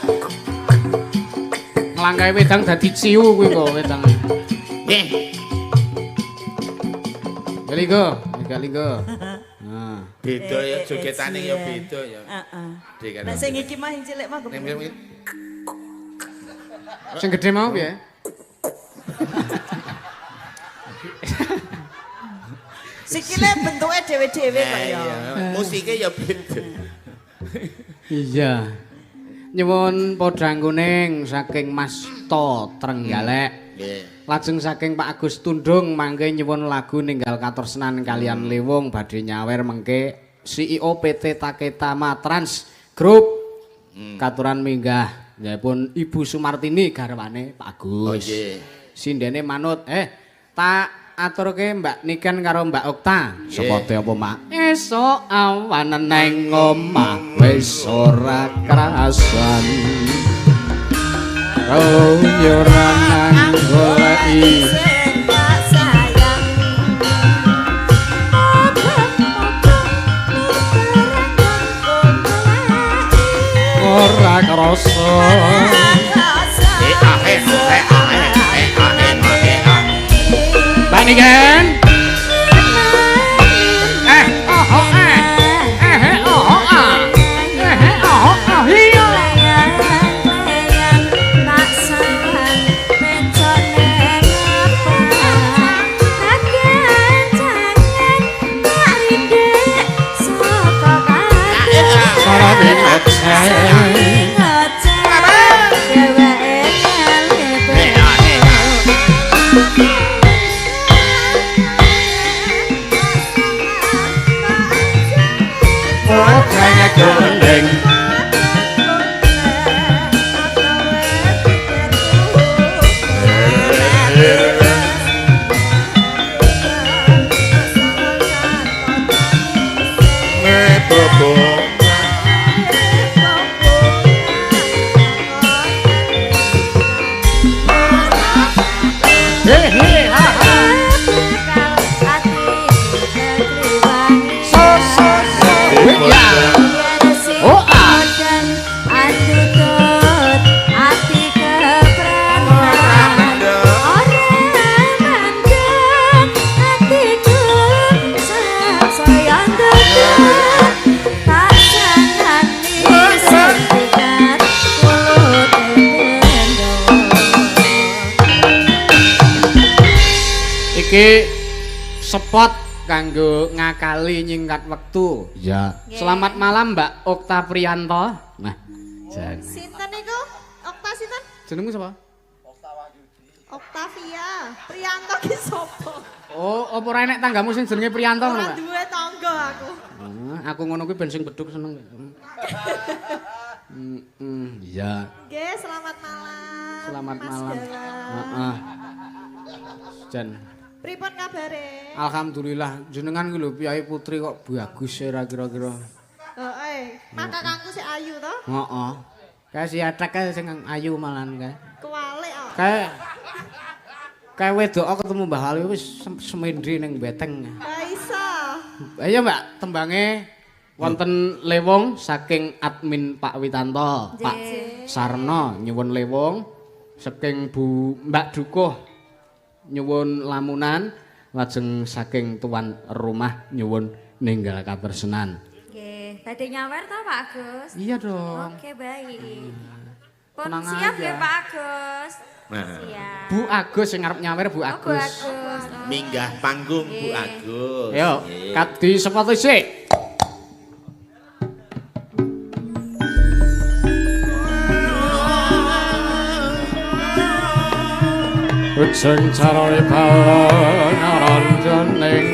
Nglangkai wedang dadi ciu kuwi kok wedange. Nggih. Linggo, gak linggo. Nah. Beda ya jogetane ya beda ya. Heeh. Nek sing iki mah sing cilik mah sing gedhe mau piye? Sikile bentuke dhewe-dhewe kok ya. Musike ya beda. Iya. Nyuwun podhang kuning saking Mas To Trenggalek. Nggih. Lajeng saking Pak Agus Tundung mangke nyuwun lagu ninggal katorsenan kalian Lewung badhe nyawer mengke CEO PT Taketama Trans Group. Katuran minggah nggihipun Ibu Sumartini garwane Pak Agus. Oh nggih. Sindene manut. Tak aturke Mbak Niken karo Mbak Okta. Sepote apa, Mak? Esuk awan neng omah wis ora kerasan. Ora nang goleki sing tak sayang. Ora krasa. Mbak Niken. Oh oh ah. Oh oh iya. Kuning. Iki spot kanggo ngakali nyingkat wektu. Iya. Selamat malam Mbak Okta Priyanto. Nah, jan. Sinten niku? Okta sinten? Jenengmu sapa? Okta Wahyudi. Oktavia. Priyanto ki sapa? Oh, apa ora enek tanggamu sing jenenge Priyanto ngono, Mbak? Ora duwe tangga aku. Aku ngono kuwi ben sing beduk seneng. Iya. Nggih, selamat malam. Selamat malam. Heeh. Jan. Pripun kabare? Alhamdulillah, jenengan ki lho piyai putri kok bagus ora kira-kira. Heeh, maka kakangku sik ayu to? Heeh. Kae si Atek kae sing ayu malahan kae. Kewalik kok. Kae kae wedok ketemu Mbah Ali wis semendri ning beteng. Lah iso. Ayo Mbak, tembange wonten Lewung saking admin Pak Witanto, Pak Sarno nyuwun Lewung, saking Bu Mbak Dukuh nyuwun lamunan, Lajeng saking tuan rumah nyuwun ninggal katresnan. Nggih, badhe nyawer to Pak Agus? Iya dong. Oke, baik. Pun siap nggih Pak Agus. Nah. Siap. Bu Agus sing arep nyawer Bu Oh, Bu Agus. Agus. Oh. Minggah panggung Bu Agus. Ayo, kat disepoti sik. Ujung carane balung aranjening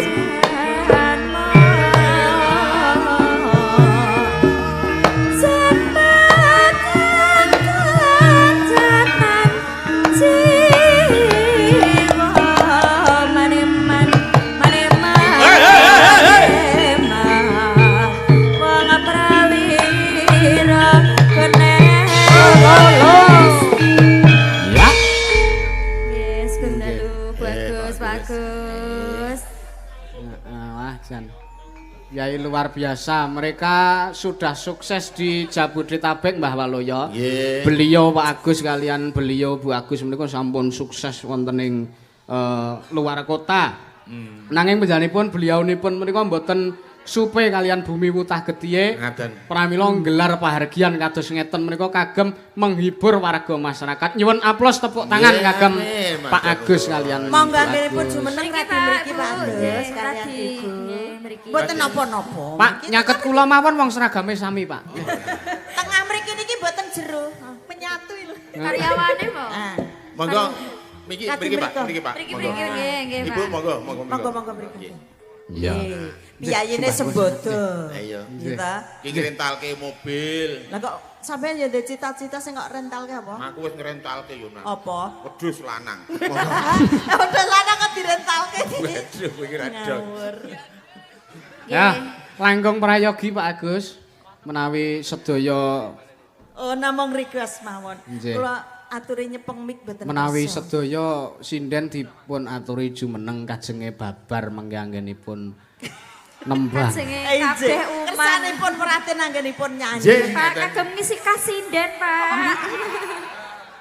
Ya. Yes, sugeng dalu Bu Agus, Pak Agus. Wah, jan. Yai luar biasa. Mereka sudah sukses di Jabodetabek Mbah Waluyo. Nggih. Beliau Pak Agus kalian beliau Bu Agus menika sampun sukses wonten ing luar kota. Nanging panjenenganipun beliaunipun menika mboten supe kalian bumi wutah getihe. Ngaten. Pramila nggelar pahargyan kados ngeten menika kagem menghibur warga masyarakat. Nyuwun aplaus tepuk tangan Nggih, kagem amin, Pak matur Agus nuwun. kalian Monggo Bu anggenipun Agus. jumeneng Mriki, radi Pak, mriki Pak Bu. Agus Nggih, kalian radi. Ibu. Nggih, mriki. Mboten napa-napa. Pak, nyaket kula mawon wong seragame sami, Pak. Tengah mriki niki mboten jero. Menyatu lho. Karyawane po. Ah. Monggo mriki Kadi mriki Pak, mriko. mriki Pak. Mriki Monggo. mriki nggih, nggih, Ibu Pak. monggo, monggo Monggo monggo mriki. Iya. Piyayine sembodo. Ayo. Gitu. Iki ngrentalke mobil. Lah kok sampean ya ndek cita-cita sing kok rentalke apa? Aku wis ngrentalke yo nang. Apa? Wedhus lanang. Udah lanang kok direntalke iki. Waduh, kowe iki radok. Ngawur. Ya, langkung prayogi Pak Agus menawi sedaya Oh namung request mawon. Nggih. Kula aturi nyepeng mik mboten menawi kersa. sedaya sinden dipun aturi jumeneng kajenge babar mengke anggenipun nembang. Kajenge Eh, nggih. kabeh uman. Kersanipun perhatian anggenipun nyanyi. Nggih. Pak kagem ngisi kasinden, Pak.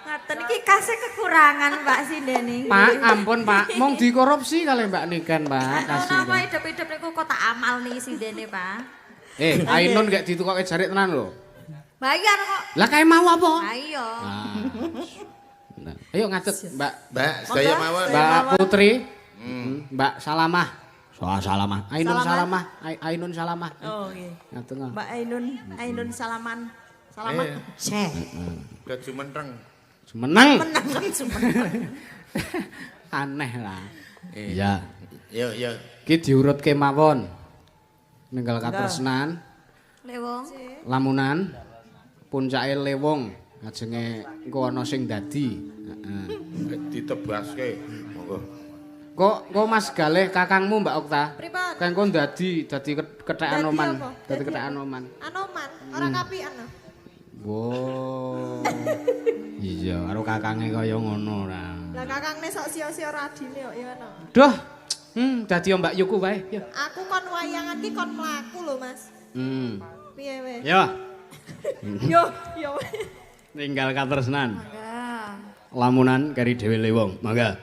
Ngaten iki kase kekurangan Pak sindene. Pak, ampun Pak, mung dikorupsi kali Mbak Niken, Pak. Napa Kasihan. hidup-hidup niku kotak amal niki sindene, Pak. Eh, Ainun gak ditukoke jarik tenan lho. Bayar kok. Lah kae mau apa? Ayo. Nah, ayo ngadeg Mbak Mbak, sedaya mawon. Mbak Putri. Mbak Salamah. Soal Salamah. Ainun Salaman. Salamah. Ainun Salamah. Oh nggih. Ngadeg. ah. Mbak Ainun, Ainun Salaman. Salaman. Eh. Cek. Udah jumeneng. Jumeneng. Menang jumeneng. Aneh lah. Iya. Yo yo. Ki diurutke mawon. Ninggal katresnan, Lewong. lamunan, puncake lewong, kajenge engko ana sing dadi. Heeh. Ditebaske. Monggo. Kok kok Mas Galih kakangmu Mbak Okta? Pripun? Kang kok dadi dadi kethek Dadi anoman, apa? dadi Dadi kethek apa? anoman. Anoman, ora kapian. Wow. Iya, karo kakange kaya ngono ora. Lah kakangne sok sia-sia radine kok ya ana. Duh. Dadi yo Mbak Yuku wae. Yo. Aku kon wayangan ki kon mlaku lho, Mas. Piye we? Yo, Yo, yo. ninggal katresnan. Mangga. Lamunan kari dhewe lewong. Mangga.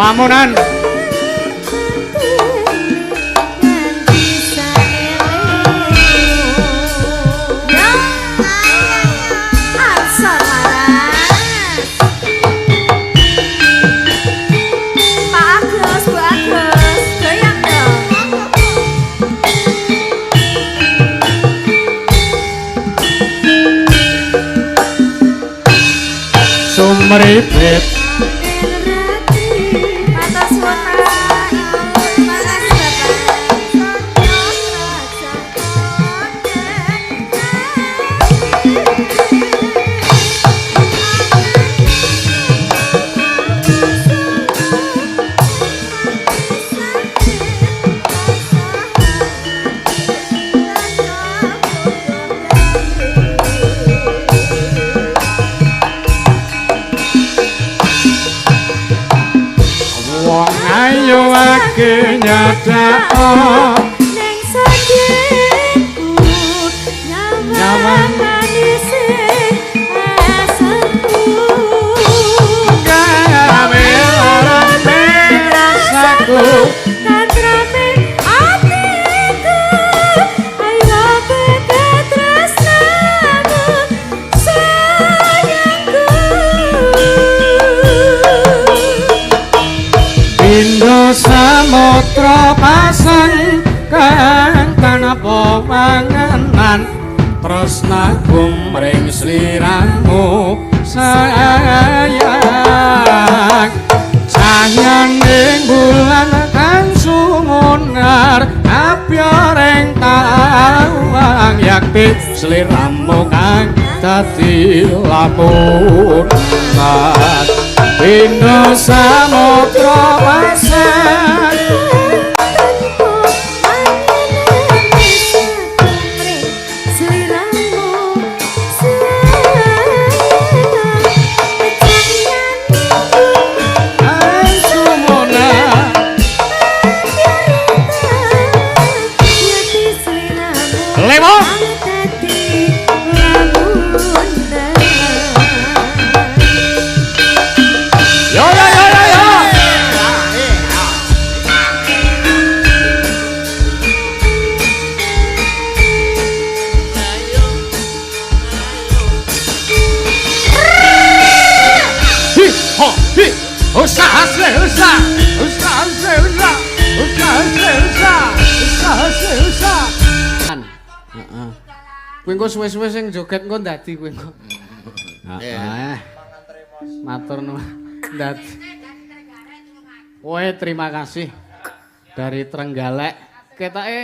Lamunan. Pak Agus, Bu Agus, goyang dong. Sumripit. Matur suwun Pak, Ibu, terima kasih Bapak. Wong ayu ake nyadak Ning sandingku Nyawang. nyawanane esenku. Gawe larane rasaku. Tantrame atiku, ayo betresnamu sayangku. Pindho samudra pasang kang tanpa pangenan tresnaku mring sliramu sayang. Cahyaning bulan kang sumunar apyoring tawang yakti sliramu kang dadi lamunan. Pindho samudra pasang kang sumunar. Lemo. Yo yo yo yo yo. Hi ho hi. Usa asle usa. Usa asle usa. Usa asle usa. Usa asle usa. Heeh. Kuwi engko suwe-suwe sing joget engko ndadi kuwi engko. Heeh. Matur nuwun. Ndadi. Woe terima kasih dari Trenggalek. Ketoke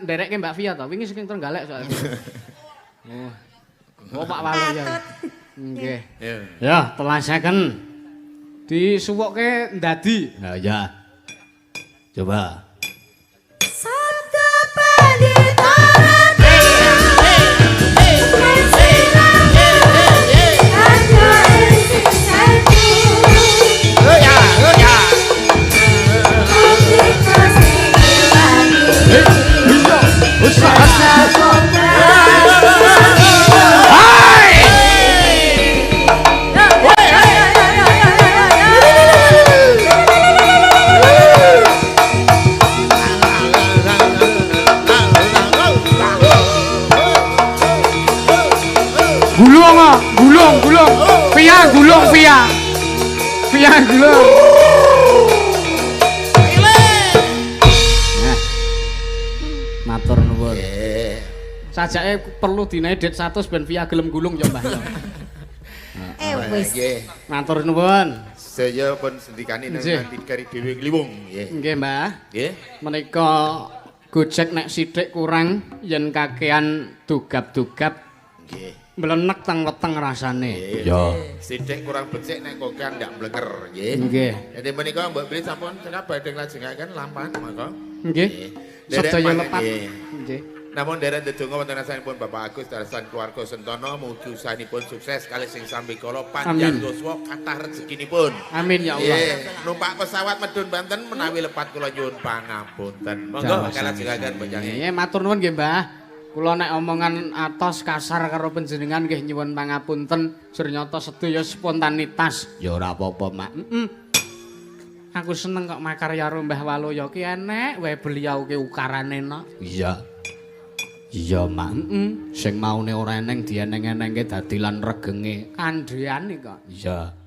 ndereke Mbak Via to. Wingi saking Trenggalek soalnya. Oh. Oh Pak Walu ya. Nggih. Ya, telasaken. Disuwukke ndadi. Nah ya. Coba. Gulung, ah, gulung, gulung. Via gulung, via. Via gulung. Nah. Matur nuwun. Sajake perlu dinae dit 100 ben via gelem gulung ya Mbah ya. Wis. Nggih. Matur nuwun. Saya pun sendikane nang Nggih. nganti kari dhewe ngliwung nggih. Nggih, Mbah. Nggih. Menika Gojek nek sithik kurang yen kakean dugap-dugap Nggih. mlenek teng weteng rasane. Ya. Sithik kurang becik nek kokean ndak mlenger nggih. Nggih. Jadi menika Mbok Bli sampun cekap badhe nglajengaken lampahan monggo. Nggih. Nderek Sedaya pangen- lepat. nggih. Nggih. Namun derek ndedonga wonten asmanipun Bapak Agus darasan keluarga Sentono mugi usahanipun sukses kalih sing sambikala panjang Amin. yuswa kathah rezekinipun. Amin ya Allah. Nggih, numpak pesawat medhun Banten menawi lepat kula nyuwun pangapunten. Monggo kalajengaken panjenengan. Nggih, matur nuwun nggih, Mbah. Kula nek omongan atos kasar karo panjenengan nggih nyuwun pangapunten. Sernyata sedaya spontanitas. Ya ora apa-apa, Mak. Heeh. Aku seneng kok makarya karo Mbah Waluya ki enek wae beliau ki ukarane nok. Iya. Iya, Mak. Heeh. Sing maune ora eneng dieneng-enengke dadi lan regenge kandhane kok. Iya.